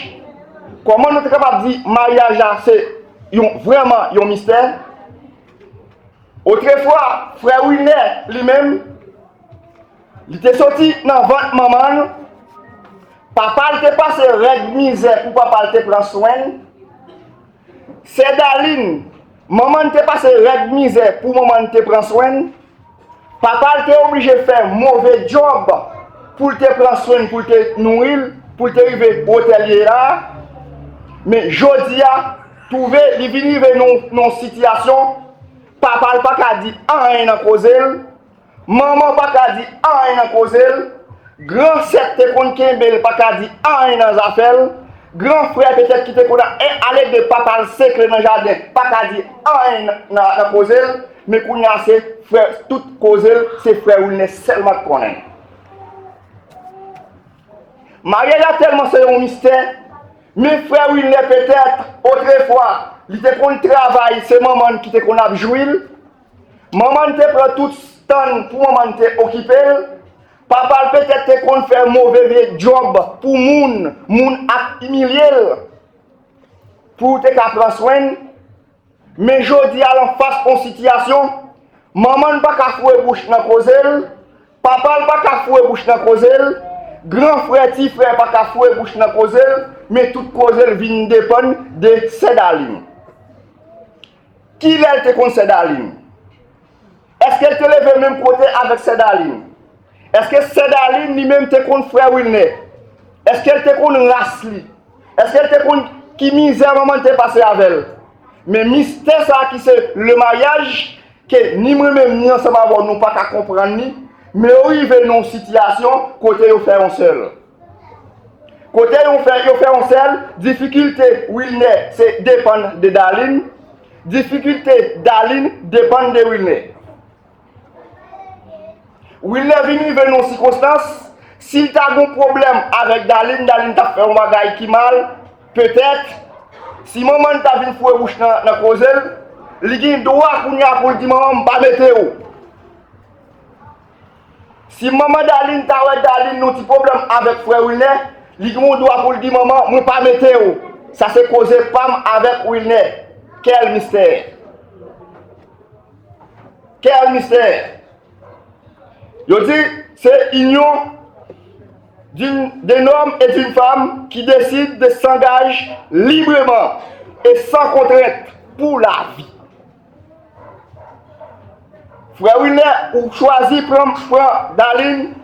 Kòman nou te kapab di maryaj la se yon, vrèman yon mistè? Otrefwa, frè Wilner, li menm, li te soti nan vant manman l. Papa l te pase rèd mizè pou papa l te pran swen l. Sè Dalin, manman l te pase rèd mizè pou manman l te pran swen l. Papa l te oblije fè move djòb pou l te pran swen l, pou l te nouri l, pou l te rive wotè l ye la. Men jodi a, twouve li vin rive nan, nan yon sitiyasyon, papa l pa ka di anyen nan koze l, manman pa ka di anyen nan koze l, gran sè k te konn kenbe l pa ka di anyen nan zafè l, gran frè petèt ki te konn a-, ale de papa l sekre nan jaden pa ka di anyen nan, nan, nan koze l, men kounye a se frè, tout koze l, se frè Wilner sèlman k konnen. Maryaj la tèlman se yon mistè, men frè Wilner petèt, otrefwa, li te konn travay, se manman l ki te konn ap jwi l. Manman l te pran tout tan l pou manman l te okipe l. Papa l petèt te konn fè move vye djòb pou moun, moun ap imilye l pou te ka pran swen l. Men jodi a l anfas yon sitiyasyon, manman l pa ka foure bouch nan koze l, papa l pa ka foure bouch nan koze l, gran frè, ti frè pa ka foure bouch nan koze l, men tout koze l vin depann de sè Dalin. Kilè l te konn sè Dalin? Èske l te leve menm kote avèk sè Dalin? Èske sè Dalin li menm te konn frè Wilner? Èske l te konn ras li? Èske l te konn ki mizè manman l te pase avè l? Men mistè sa a ki se le maryaj, ke ni mwen menm ni ansanm avè w nou pa ka konprann li, men yo rive nan yon sitiyasyon kote yo fè yon sèl. Kote yo fè, yo fè yon sèl, difikilte Wilner se depann de Darline, difikilte Darline depann de Wilner. Wilner vin rive nan yon sikonstans, si l ta gen yon pwoblèm avèk Darline, Darline t ap fè yon bagay ki mal, petèt, si manman l ta vin foure bouch nan, nan koze l, li gen dwa kounye a pou l di manman m pa mete w. Si manman Darline ta wè Darline nan yon ti pwoblèm avèk frè Wilner, li gen yon dwa pou l di manman, mwen pa mete w. Sa se koze pa m avèk Wilner. Quel mystère! Quel mystère! Yo di, c'est union d'une, d'un homme et d'une femme qui décide de s'engager librement et sans contrainte pour la vie. Frè Wilner, ou chwazi pran, pran Darline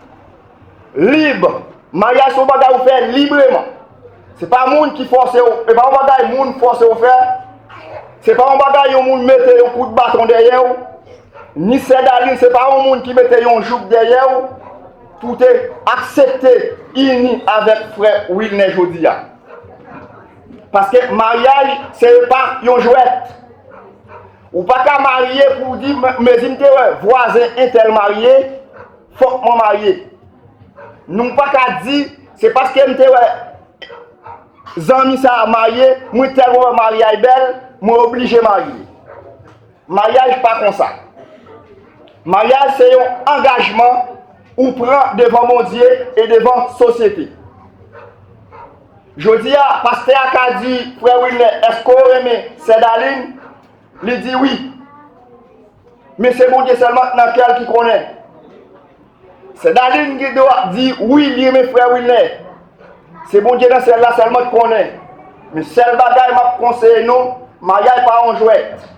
lib. Maryaj se yon bagay ou fè libreman. Se pa moun ki fòse w, se pa yon bagay moun fòse w fè. Se pa yon bagay yon moun mete yon kout baton dèyè w. Ni sè Darline, se pa yon moun ki mete yon jouk dèyè w pou te aksepte ini avèk frè Wilner jodi a. Paske maryaj, se pa yon jwèt. Ou pa ka marye pou w di, "Men, men si m te wè vwazen entèl marye, fòk mwen marye." Nou pa ka di, "Se paske m te wè zanmi sa a marye, mwen tèlman wè maryaj bèl, mwen oblije marye." Maryaj pa konsa. Maryaj se yon angajman ou pran devan Bondye e devan sosyete. Jodi a, pastè a ka di, "Frè Wilner, èske w renmen sè Darline?" Li di, "Wi." Men se Bondye sèlman nan kè l ki konnen. Sè Darline gen dwa di, "Wi, li renmen frè Wilner." Se Bondye nan syèl la sèlman ki konnen. Men sèl bagay m ap konseye nou, maryaj pa yon jwèt.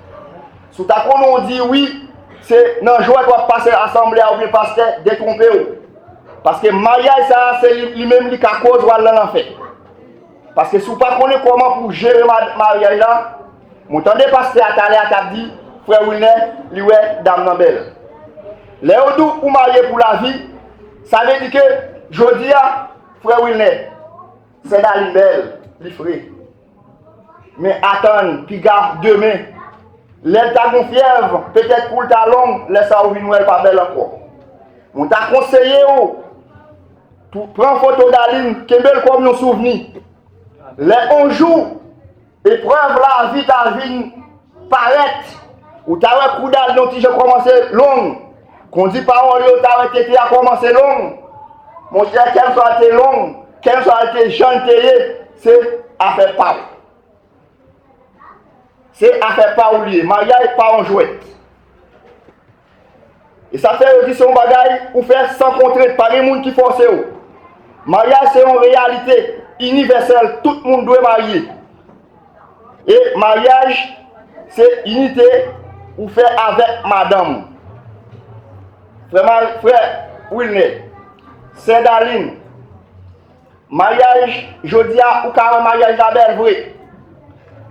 Si w ta konnen w di wi, se nan jwèt w ap pase asanble a oubyen pastè detwonpe w. Paske maryaj sa a, se li, li menm li ka koz w al nan lanfè. Paske si w pa konnen kòman pou w jere ma-, maryaj la, mwen tande pastè a talè a t ap di, frè Wilner, li wè dam nan bèl. Lè yo di w ou marye pou lavi, sa vle di ke jodi a, frè Wilner, sè Darline bèl, li fre. Men atann, piga demen, lè l ta gon fyèv, petèt kou l ta long, lè sa a ou vin wè l pa bèl ankò. Mwen ta konseye w, tou, pran foto Darline, kenbe l kòm yon souvni. Lè on jou, eprèv lavi ta vin parèt, ou ta wè kou Darline yon ti jan kòmanse long. Kondi pawòl yo, ou ta wè tete a kòmanse long. Monchè, kèlswa l te long, kèlswa l te jan l te ye, se afè pa w. Se afè pa w li ye. Maryaj pa yon jwèt. E sa fè yo di se yon bagay ou fè san kontrent, pa gen moun ki fòse w. Maryaj se yon reyalite inivèsèl, tout moun dwe marye. E maryaj se inite ou fè avèk madanm ou. Frè Mar-, frè Wilner, sè Darline, maryaj, jodi a, ou ka wè maryaj la bèl vre.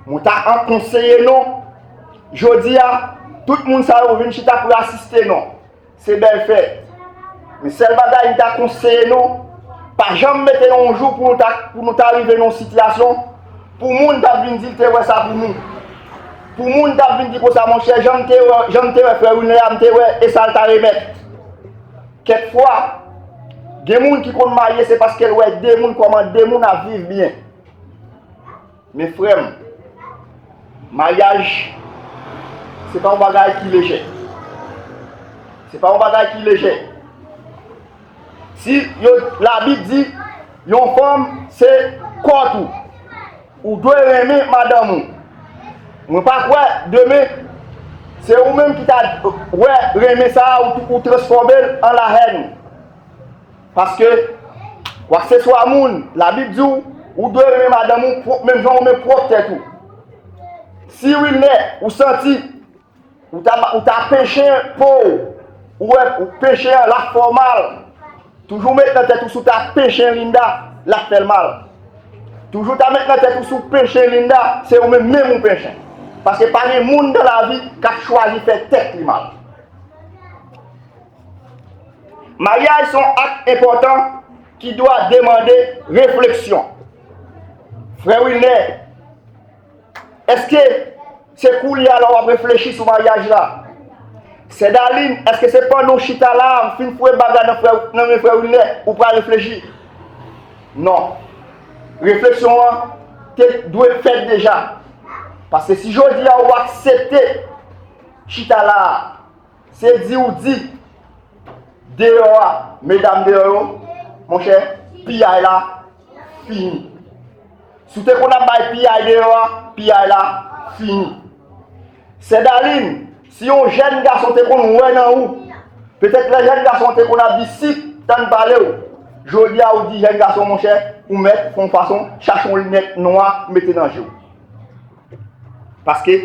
Mwen ta an konseye nou, jodi a, tout moun sa yo vin chita pou yo asiste nou. Se bèl fèt. Men sèl bagay m ta konseye nou, pa janm mete yon jou pou nou ta, pou nou ta rive nan yon sitiyasyon, pou moun t ap vin di l te wè sa pou nou. Pou moun t ap vin di konsa, monchè, jan m te wè, jan m te wè frè Wilner a, m te wè, e sa l ta remèt. Kèk fwa, gen moun ki konn marye, se paske l wè de moun, kòman de moun ap viv byen. Men frè m, maryaj, se pa yon bagay ki lejè. Se pa yon bagay ki lejè. Si yo, Labib di, yon fanm se kòt ou. Ou dwe renmen madanm ou. Mwen pa kwè demen, se ou menm ki ta wè renmen sa a, ou, ou transfòme l an lahèn. Paske, kwakseswa moun, Labib di w, ou dwe renmen madanm ou pwòp, menm jan ou renmen pwòp tèt ou. Si Wilner, ou santi, ou ta, ou ta penche po w, ou wè, ou penche an l ap fè w mal, toujou met nan tèt ou si w ta penche Linda, l ap fè l mal. Toujou ta met nan tèt ou si w penchen Linda, se ou menm menm ou penchen. Paske pa gen moun nan lavi k ap chwazi fè tèt li mal. Maryaj se yon ak enpòtan ki dwe demande refleksyon. Frè Wilner, èske se koulye a la w ap reflechi sou maryaj la? Sè Darline, èske se pandan w chita la a, m fin foure bag la nan frè, nan men frè Wilner, ou pral reflechi? Non. Refleksyon an te dwe fèt deja. Paske si jodi a ou aksepte chita la a, se di ou di, deyò a, medam deyò yo, monchè, piyay la fini. Si w te konn ap bay piyay deyò a, piyay la fini. Sè Darline, si yon jèn gason te konn wè nan ou, petèt lè jèn gason an te konn ap di sit, tann pale w, jodi a ou di jèn gason, monchè, ou mèt fè yon fason, chache yon linèt nwa, mete nan je w. Paske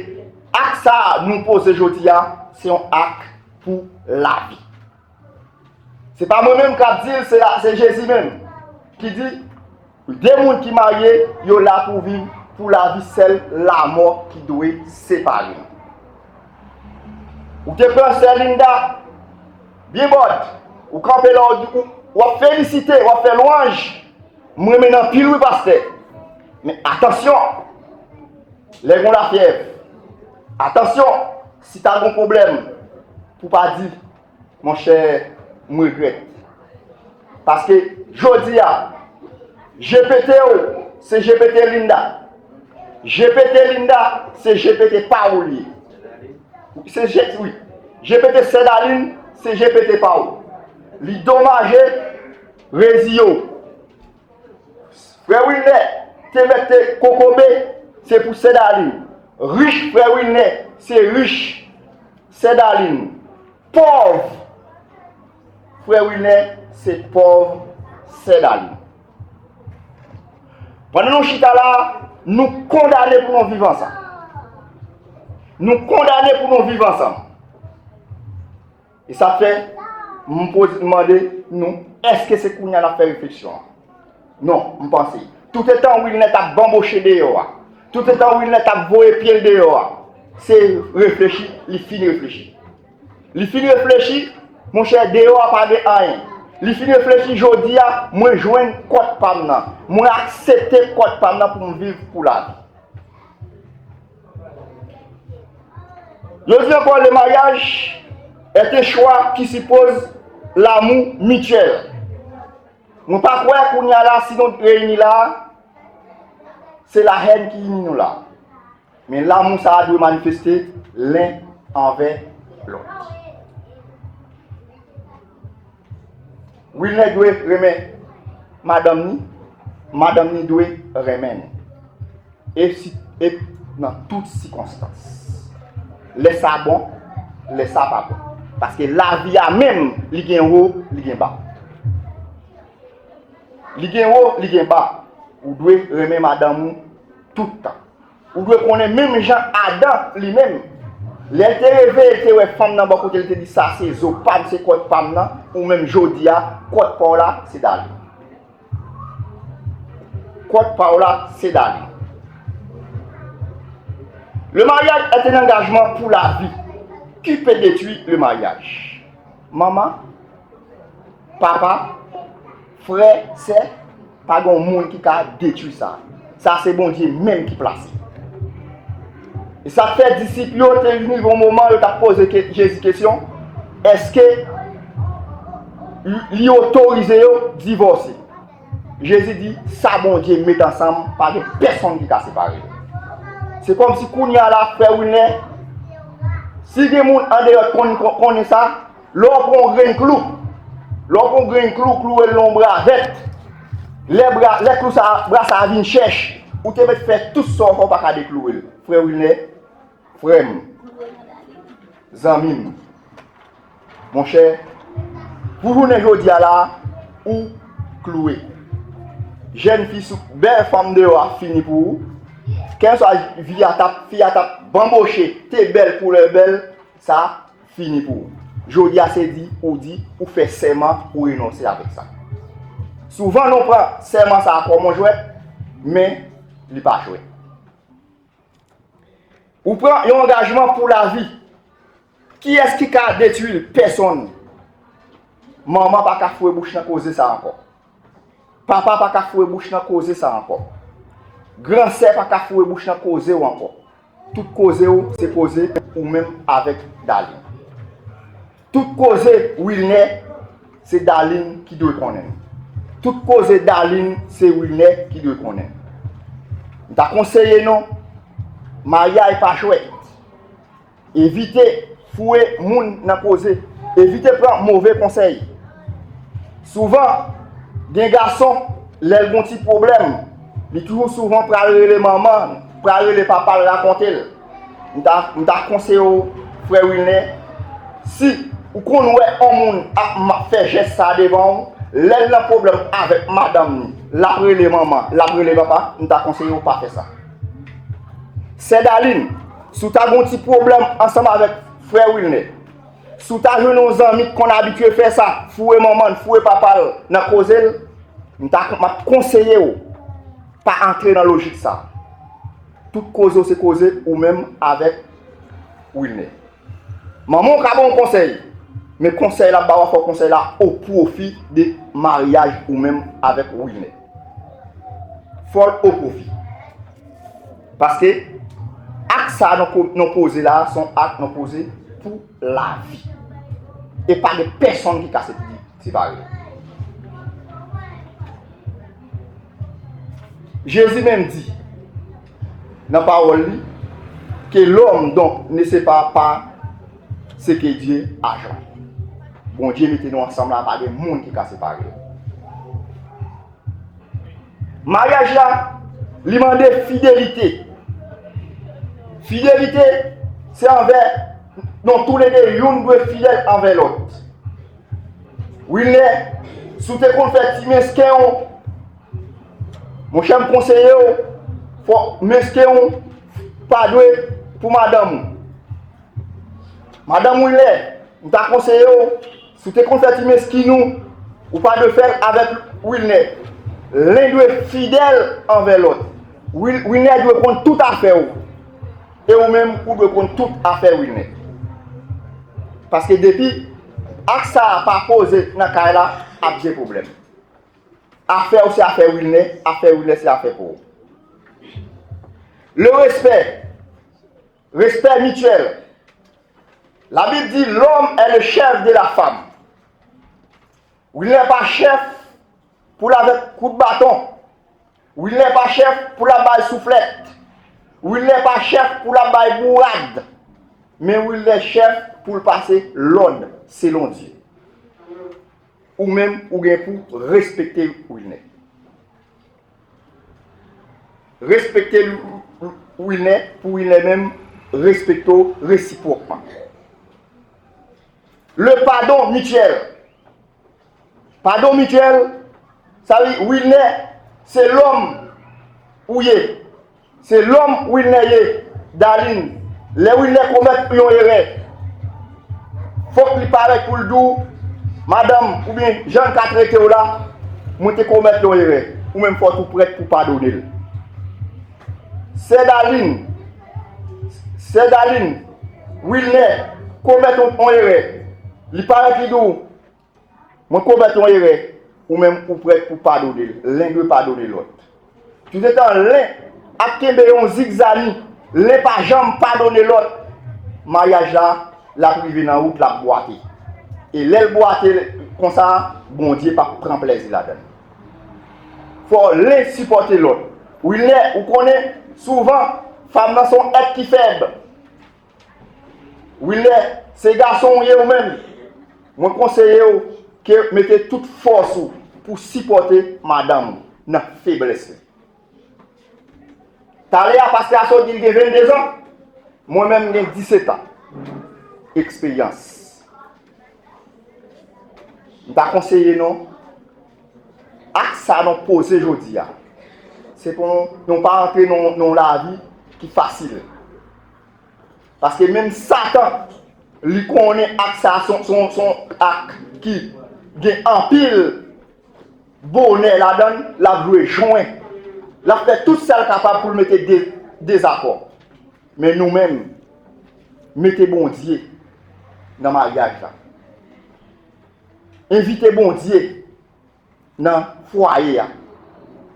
ak sa a nou poze jodi a, se yon ak pou lavi. Se pa mwen menm k ap di l, se la, se Jezi menm ki di, de moun ki marye, yo la pou viv pou lavi, sèl lanmò ki dwe separe nou. Ou te pran sè Linda, byen bòd, ou kanpe la, ou, ou, w ap felisite, w ap fè lwanj, m renmen n anpil wi pastè. Men atansyon, lè gen lafyèv, atansyon, si ta gen pwoblèm, pou pa di, monchè, m regrèt. Paske jodi a, G P T ou, se G P T Linda. G P T Linda, se G P T pa ou li ye. Se G, wi. G P T Sè Darline, se G P T pa ou. Li domaje rezi yo. Frè Wilner te mèt te kokobe, se pou Sè Darline. Rich frè Wilner, se rich Sè Darline. Pòv frè Wilner, se pòv Sè Darline. Pandan nou chita la, nou kondane pou nou viv ansanm. Nou kondane pou nou viv ansanm. E sa fè, m poze, m mande nou, èske se kounye a n ap fè refleksyon an? Non, m panse. Toutetan Wilner t ap banboche deyò a, toutetan Wilner t ap voye pye l deyò a, se reflechi, li fin reflechi. Li fin reflechi, monchè, deyò a pa gen anyen. Li fin reflechi, jodi a, mwen jwenn kòt pa m nan. Mwen aksepte kòt pa m nan pou m viv pou lavi. Yo di ankò, le mariage est un choix qui suppose l'amour mutuel. Mwen pa kwè kounye a la, si nou reyini la, se lahèn ki ini nou la. Men lanmou sa a dwe manifeste len anvè lòt. Wilner dwe renmen madanm ni, madanm ni dwe renmen l. E si, e nan tout sikonstans. Lè sa bon, lè sa pa bon. Paske lavi a menm, li gen wo, li gen ba. Li gen wo, li gen ba. Ou dwe renmen madanm ou tout tan. Ou dwe konnen menm jan Adan li menm, lè l te reveye, l te wè fanm nan bò kote l, te di, sa se zo pa m, se kòt pa m nan, ou menm jodi a, kòt pa w la, se Darline. Kòt pa w la, se Darline. Le mariage est un engagement pour la vie. Qui peut détruire le mariage? Manman, papa, frè, sè, pa gen yon moun ki ka detwi sa. Sa se Bondye menm ki plase. E sa k fè disip yo te rive yon moman, yo t ap poze ke-, Jezi kesyon, èske li, li otorize yo divòse? Jezi di, sa Bondye met ansanm, pa gen pèsonn ki ka separe yo. Se kòmsi kounye a la, frè Wilner, si gen moun andeyò k konn, konn, konnen sa, lè w pran yon grenn klou, lè w pran yon grenn klou, klouwe l nan yon bra vèt, lè bra, lè klou sa, bra sa a vin chèch, ou te mèt fè tout sa w fè, w pa ka deklouwe l. Frè Wilner, frè m, zanmi m, monchè, pou jounen jodi a la, ou klouwe. Jèn fi sou bèl fanm deyò a fini pou ou. Kèlkeswa vi a t ap, fi a t ap banboche, te bèl, koulè bèl, sa fini pou ou. Jodi a se di, ou di, ou fè sèman, ou renonse avèk sa. Souvan nou pran sèman sa a kòm yon jwèt, men li pa jwèt. Ou pran yon angajman pou lavi. Kiyès ki ka detwi l? Pèsonn. Manman pa ka foure bouch nan koze sa ankò. Papa pa ka foure bouch nan koze sa ankò. Gran sè pa ka foure bouch nan koze w ankò. Tout koze w se koze ou menm avèk Darline. Tout koze Wilner, se Darline ki dwe konnen. Tout koze Darline, se Wilner ki dwe konnen. M ta konseye nou, maryaj pa jwèt. Evite foure moun nan koze. Evite pran move konsèy. Souvan, gen gason, lè l gon ti pwoblèm, li toujou souvan pral rele manman, pral rele papa l rakonte l. M ta, m ta konseye w, frè Wilner, si ou konn wè yon moun ap ma-, fè jès sa a devan w, lè l nan pwoblèm avèk madanm ni, l ap rele manman, l ap rele papa, m ta konseye w pa fè sa. Sè Darline, si w ta gon ti pwoblèm ansanm avèk frè Wilner, si w ta jwenn yon zanmi k konn abitye fè sa, foure manman l, foure papa l nan koze l, m ta, m ap konseye w pa antre nan lojik sa. Tout koze w se koze ou menm avèk Wilner. Manman w ka ba w konsèy, men konsèy l ap ba w a, fò konsèy la o pwofi de maryaj ou menm avèk Wilner. Fò l o pwofi. Paske ak sa nou po-, nou poze la, se yon ak nou poze pou lavi. E pa gen pèsonn ki ka separe. Jezi menm di nan pawòl li, que l'homme donc ne sépare pas ce que Dieu a joint. Bondye mete nou ansanm la, pa gen moun ki ka separe yo. Maryaj la, li mande fidelite. Fidelite, se anvè nou toulede, youn dwe fidèl anvè lòt. Wilner, si w te konn fè ti mesken w, monchè, m konseye w, fò mesken w pa dwe pou madanm ou. Madanm Wilner, m ta konseye w, si w te konn fè ti meskin ou, ou pa dwe fè l avèk Wilner. Len dwe fidèl anvè lòt. Wil-, Wilner dwe konn tout afè w. E ou menm, ou dwe konn tout afè Wilner. Paske depi ak sa a pa poze nan kay la, ap gen pwoblèm. Afè w se afè Wilner, afè Wilner se afè pa w. Le respect, respect mutuel. La Bible dit, l'homme est le chef de la femme. Wilner pa chèf pou l avèk kout baton. Wilner pa chèf pou l ap bay souflèt. Wilner pa chèf pou l ap bay bourad. Men Wilner chèf pou l pase lòd selon Dye. Ou menm, ou gen pou respekte Wilner. Respekte Wilner, pou Wilner menm respekte w resipwòkman. Le pardon mutuel. Padon mityèl, sa vle di Wilner, se lòm ou ye. Se lòm Wilner ye. Darline, lè Wilner komèt yon erè, fòk li parèt pou l di w, madanm, oubyen jan l ka trete w la, mwen te komèt yon erè. Ou menm fò w tou prèt pou padone l. Sè Darline, sè Darline, Wilner komèt yon, yon erè. Li parèt, li di w, mwen komèt yon erè, ou menm ou prèt pou padone l. Len dwe padone lòt. Toutetan len ap kenbe yon zigzani, len pa janm padone lòt, maryaj la, l ap rive nan wout, l ap bwate. E lè l bwate konsa, Bondye p ap pran plèzi ladan l. Fò len sipòte lòt. Wilner, ou konnen, souvan, fanm nan se yon èt ki fèb. Wilner, se gason w ye ou menm. Mwen konseye w ke mete tout fòs ou pou sipòte madanm ou nan feblès li. Talè a, pastè a sot di l gen venndezan. Mwen menm, m gen disetan eksperyans. M ta konseye nou, ak sa nou poze jodi a, se pou nou, nou pa antre nan, nan yon lavi ki fasil. Paske menm Satan, li konnen ak sa se yon, se yon, se yon ak ki gen anpil bonè ladan l, l ap jwe jwen. L ap fè tout sa l kapab pou l mete de-, dezakò. Men nou menm, mete Bondye nan maryaj la. Envite Bondye nan fwaye a.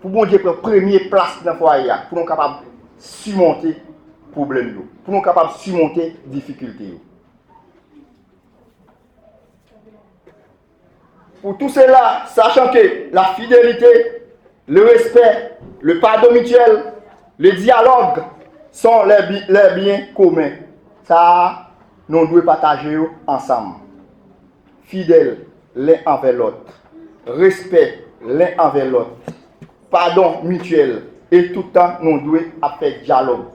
Pou Bondye pran premye plas nan fwaye a, pou nou kapab simonte pwoblèm yo, pou nou kapab simonte difikilte yo. Pour tout cela, sachant que la fidélité, le respect, le pardon mutuel, le dialogue sont les bi-, les biens communs. Sa a, nou dwe pataje yo ansanm. Fidèl len anvè lòt. Respè len anvè lòt. Padon mityèl. E tout tan nou dwe ap fè dyalòg.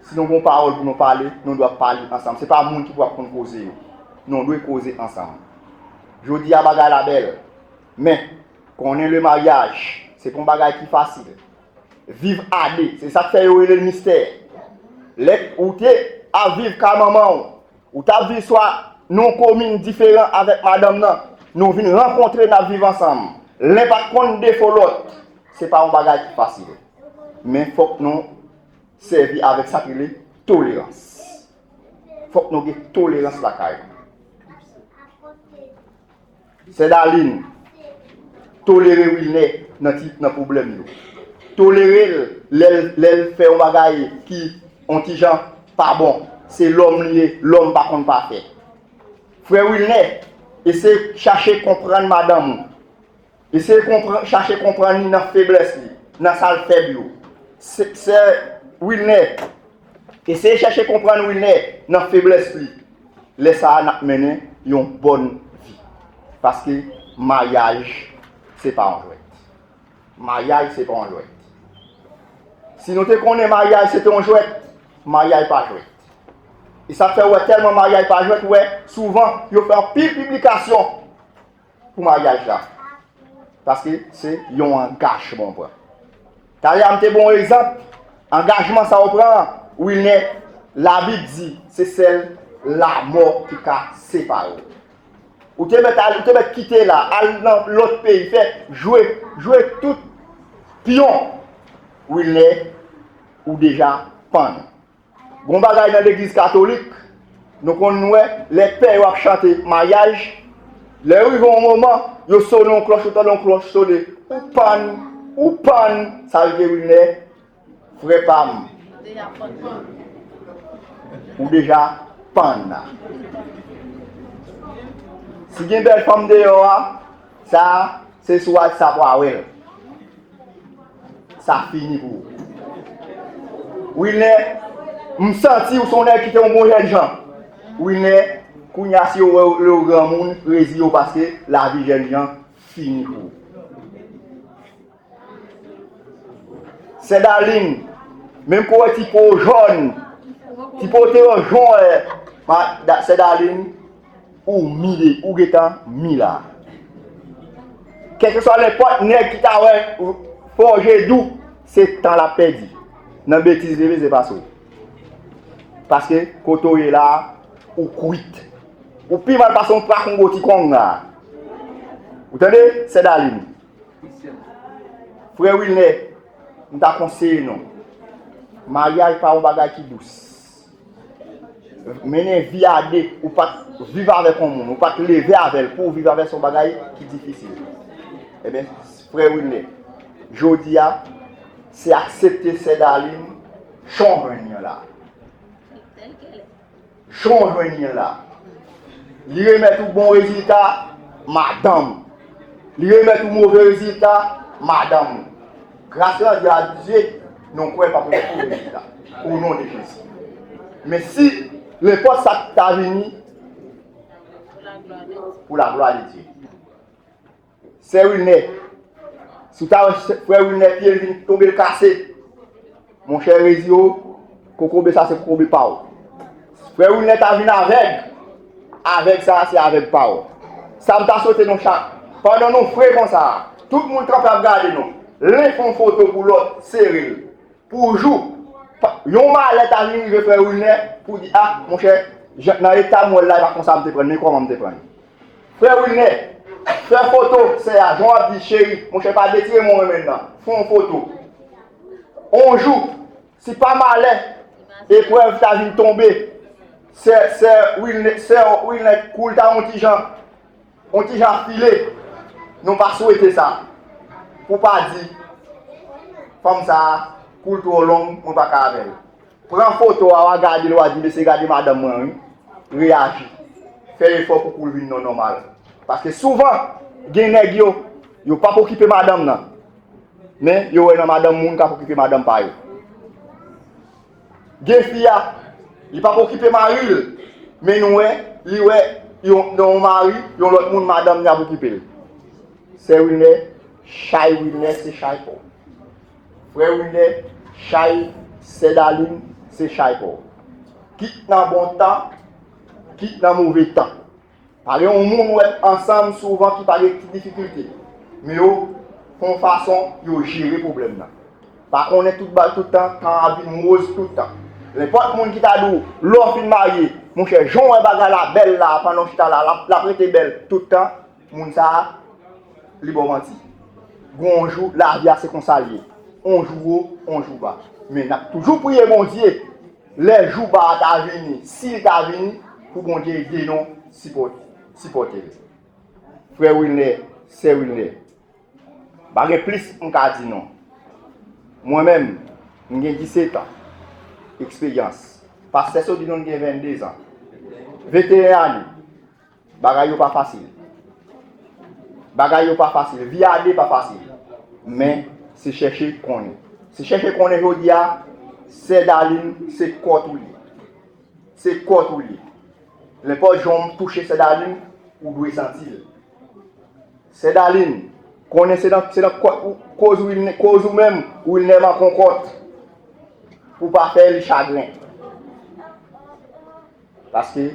Si nou gen yon pawòl pou nou pale, nou dwe ap pale ansanm. Se pa moun ki pou ap konn koze yo. Nou dwe koze ansanm. Jodi a bagay la bèl. Men, konnen le maryaj, se pa yon bagay ki fasil. Viv a de, se sa k fè yo rele l mistè. Lè ou te ap viv kay manman w, ou t ap viv swa nan yon komin diferan avèk madanm nan, nou vin rankontre, n ap viv ansanm. Len pa t konn defo lòt. Se pa yon bagay ki fasil. Men fòk nou sèvi avèk sa k rele tolerans. Fòk nou gen tolerans lakay nou. Sè Darline, tolere Wilner nan ti, nan pwoblèm yo. Tolere l lè l, lè l fè yon bagay ki yon ti jan pa bon. Se lòm li ye, lòm pa konn pafè. Frè Wilner, eseye chache konprann madanm ou. Eseye konprann, chache konprann li nan feblès li, nan sa l fèb yo. Sè, sè Wilner, eseye chache konprann Wilner nan feblès li. Lè sa a, n ap mennen yon bòn vi. Paske maryaj, se pa yon jwèt. Maryaj, se pa yon jwèt. Si nou te konnen maryaj se te yon jwèt, maryaj pa jwèt. E sa k fè w wè tèlman maryaj pa jwèt, ou wè souvan yo fè anpil piblikasyon pou maryaj la. Paske se yon angajman w pran. Talè a m te ba w egzanp, angajman sa w pran an, Wilner, Labib di, se sèl lanmò ki ka separe w. Ou te mèt al, ou te mèt kite la, al nan lòt peyi, fè, jwe, jwe tout pyon. Wilner, ou deja pann. Gon bagay nan legliz katolik, nou konn wè, lè pè yo ap chante maryaj, lè yo rive yon moman, yo sone yon klòch, yo tande yon klòch sone, ou pann, ou pann, sa vle di Wilner, frè pa m, ou deja pann la. Si gen bèl fanm deyò a, sa, se sou WhatsApp w a wè l. Sa fini pou ou. Wilner, m santi ou se yon nèg ki te yon bon jènjan. Wilner, kounye a si yo wè w, lè w granmoun, reziye w paske lavi jènjan fini pou ou. Sè Darline, menm ke w wè ti po w jòn, ti po w te yon jòn, eh, ma-, da-, sè Darline, ou mi de, ou gentan mi la. Kèlkeswa nenpòt nèg ki ta wè fè w je dou, se tan l ap pèdi. Nan betiz li vle se pase w. Paske kote w ye la, ou kwit. Ou pi mal pase yon prakongo ti kong la. Ou tande, sè Darline? Frè Wilner, m ta konseye nou. Maryaj pa yon bagay ki dous. Mennen vi a de, ou pa t viv avèk yon moun, ou pa t leve avè l pou w viv avè l, se yon bagay ki difisil. Ebyen, frè Wilner, jodi a, se aksepte sè Darline, jan w jwenn li an la. Jan w jwenn li an la. Li remèt ou bon rezilta, madanm. Li remèt ou move rezilta, madanm ou. Gras randi a Dye, nou kwè l p ap remèt ou rezilta. O non de Jezi. Men si nenpòt sa k ta vini, pou laglwa de Dye. Sè Wilner, si w ta wè frè Wilner pye l vin tonbe l kase, monchè, reziye w, kokobe sa se kokobe pa w. Frè Wilner ta vin avèg, avèg sa se avèg pa w. Sa m ta swete nou chak, pandan nou fre konsa a, tout moun kanpe ap gade nou, len fè yon foto pou lòt, sere l. Pou jou, pa, yon malè ta vin rive frè Wilner, pou di, a, monchè, jan, nan eta m wè l la, e pa konsa m te pran l, men kòman m te pran l. Frè Wilner, Fè foto, sè a, jan w ap di, cheri, monchè, pa detire mwen renmen nan. Fè yon foto. On jou, si pa malè, eprèv ta vin tonbe, sè, sè Wilner, sè Wilner, kou l ta yon ti jan, yon ti jan file. Nou pa swete sa. Pou pa di, fanm sa a, kou l twò long, mwen pa ka avè l. Pran foto a, w a gade l, w a di, mesye, gade madanm mwen, wi. Reyaji. Fè efò pou kou l vin non nòmal. Paske souvan, gen nèg yo, yo p ap okipe madanm nan. Men, yo wè nan madanm moun k ap okipe madanm pa yo. Gen fi a, li p ap okipe mari l. Men nou wè, li wè, yon, nan yon mari, yon lòt moun, madanm li ap okipe l. Sè Wilner, chay Wilner, se chay pa w. Frè Wilner, chay sè Darline, se chay pa w. Kit nan bon tan, kit nan move tan. Pa gen yon moun ou wè ansanm souvan ki pa gen ti difikilte. Men yo fè yon fason yo jere pwoblèm nan. Pa konnen tout ba-, tout tan, tan ap vin woz tout tan. Nenpòt moun ki ta di w, lè w fin marye, monchè, jan w wè bagay la bèl la, pandan w chita la, l ap, l ap rete bèl tout tan, moun sa a, li ba w manti. Gon yon jou, lavi a se konsa l ye. On jou wo, on jou ba. Men n ap toujou priye Bondye, lè jou ba a ta vini, si l ta vini, pou Bondye ede nou sipò-, sipòte l. Frè Wilner, sè Wilner, pa gen plis m ka di non. Mwen menm, m gen disèt an eksperyans. Pastè Sodi nou gen venndezan. Venteyen ane. Bagay yo pa fasil. Bagay yo pa fasil. Vi a de pa fasil. Men, se chèche konnen. Se chèche konnen jodi a, sè Darline, se kòt ou li ye. Se kòt ou li ye. Nenpòt jan w touche sè Darline, ou dwe santi l. Sè Darline, konnen se nan, se nan kòt ou, koz ou, koz ou menm, Wilner manke yon kòt. Pou pa fè li chagren. Paske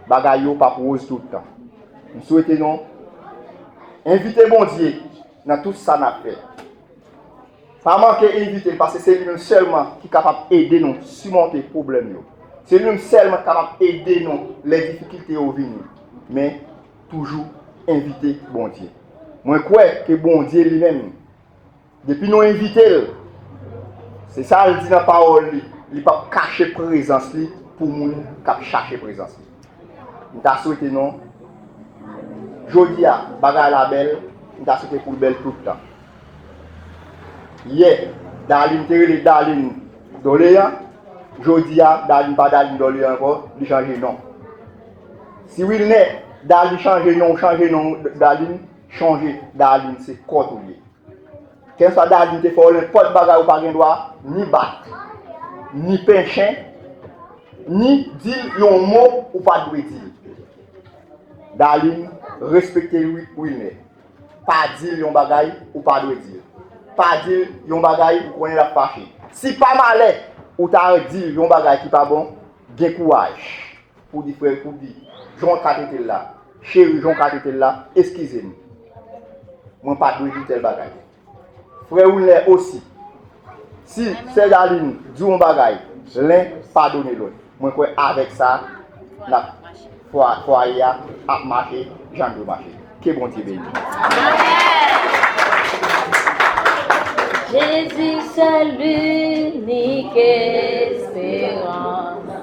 bagay yo p ap woz tout tan. M swete nou envite Bondye nan tout sa n ap fè. Pa manke envite l, paske se li menm sèlman ki kapab ede nou simonte pwoblèm yo. Se li menm sèlman ki kapab ede nou lè difikilte yo vini. Men, toujou envite Bondye. Mwen kwè ke Bondye li menm, depi nou envite l, se sa l di nan pawòl li, li p ap kache prezans li pou moun k ap chache prezans li. M ta swete nou, jodi a, bagay la bèl, m ta swete pou l bèl tout tan. Yè, Darline te rele Darline Doleyan, jodi a, Darline pa Darline Doleyan ankò, li chanje non. Si Wilner, Darline chanje non, ou chanje non, Darline, chonje, Darline se kòt ou ye. Kèlkeswa Darline te fè w nenpòt bagay, ou pa gen dwa ni bat, ni penchen, ni di l yon mo ou pa dwe di l. Darline, respekte Wi-, Wilner. Pa di l yon bagay ou pa dwe di l. Pa di l yon bagay ou konnen l ap fache. Si pa malè ou ta di l yon bagay ki pa bon, gen kouraj. Pou di frè, pou di, jan w ka trete l la, cheri, jan w ka trete l la, eskize m. Mwen pa dwe di tèl bagay. Frè Wilner osi. Si sè Darline di w yon bagay, len padone lòt. Mwen kwè avèk sa, n ap, fwa-, fwaye a ap mache jan l dwe mache. Ke Bondye beni. Jésus, seul unique espérance.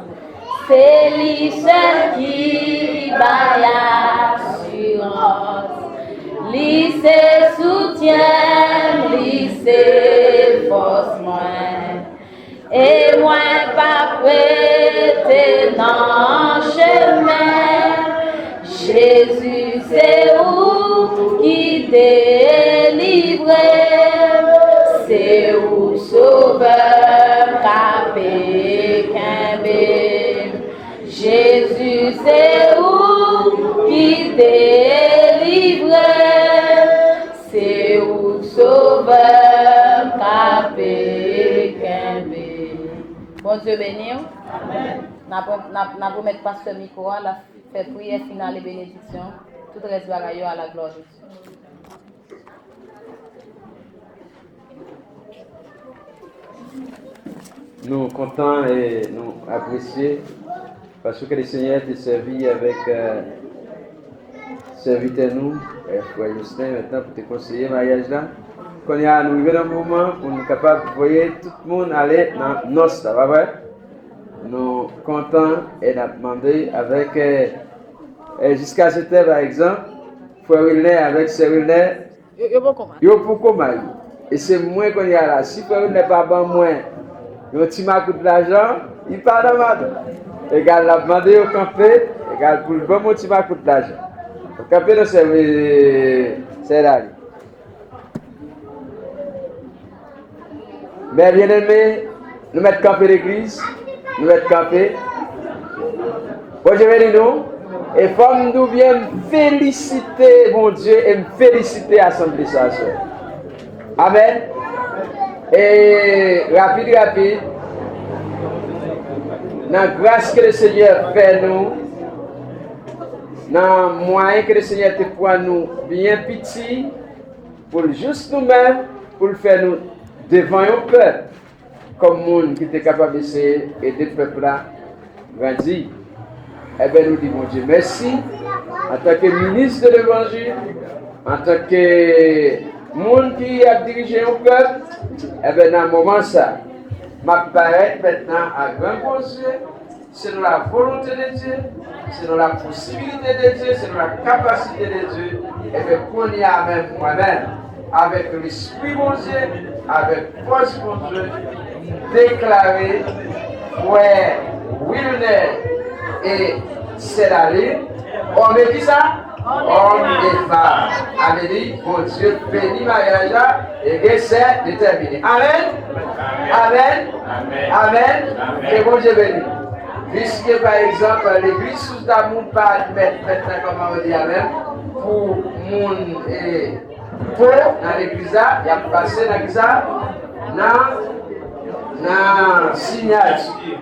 Se li sèl ki bay asirans. Li se soutyen m, li se fòs mwen. E mwen p ap rete nan chemen. Jezi, se ou ki delivre m, se ou sovè m k ape kenbe m. Jezi, se ou ki delivre m, se ou sovè m k ape kenbe m. Bondye beni w. N ap, n ap, n ap remèt pastè mikwo a, l ap fè priyè final e benediksyon. Tout rès bagay yo a la glwa de Dye. Nou kontan e nou apresye paske le Senyè te sèvi avèk, euh, sèvitè nou, Frè Justin mentnan pou te konseye maryaj la. Kounye a nou rive nan moman pou nou kapab voye tout moun ale nan nòs la, pa vre? Nou kontan e n ap mande avèk, eh, eh, jiska sèt è, pa egzanp, frè Wilner avèk sè Wilner, yo, yo poko marye. Yo poko marye. E se mwen kounye a la, si frè Wilner pa ban mwen yon ti makout lajan, li pa nan madanm. Egal, l ap mande yo kanpe, egal, pou l ban m yon ti makout lajan. Kanpe non, sè, sè Dali. Mè byeneme, nou mèt kanpe legliz, nou mèt kanpe. Bondye beni nou. E fò m di w byen, m felisite Bondye e m felisite asanble sa a. Amèn. E rapid, rapid, nan gras ke Lesenyè fè nou, nan mwayen ke Lesenyè te pran nou byen piti, pou l jis nou menm, pou l fè nou devan yon pèp, kòm moun ki te kapab eseye ede pèp la grandi. Enben, nou di Bondye mèsi, antanke minis de levanjil, antanke moun ki ap dirije yon pèp, enben, nan moman sa, m ap parèt mentnan a gran gwo zye, selon la volonte de Dye, selon la posibilite de Dye, selon la kapasite de Dye, enben, kounye a menm, mwen menm, avèk Lespri Bondye, avèk fòs Bondye, m deklare frè Wilner e sè Dali, òm e kisa? Òm e fanm. Amèn. Bondye beni maryaj la e gen sè detèmine. Amèn. Amèn. Amèn. Ke Bondye beni. Piske, pa egzanp, legliz Source d'Amour pa admèt mentnan, kòman yo di a menm, pou moun, eh, po nan legliz la, y ap pase nan kisa? Nan, nan siyati.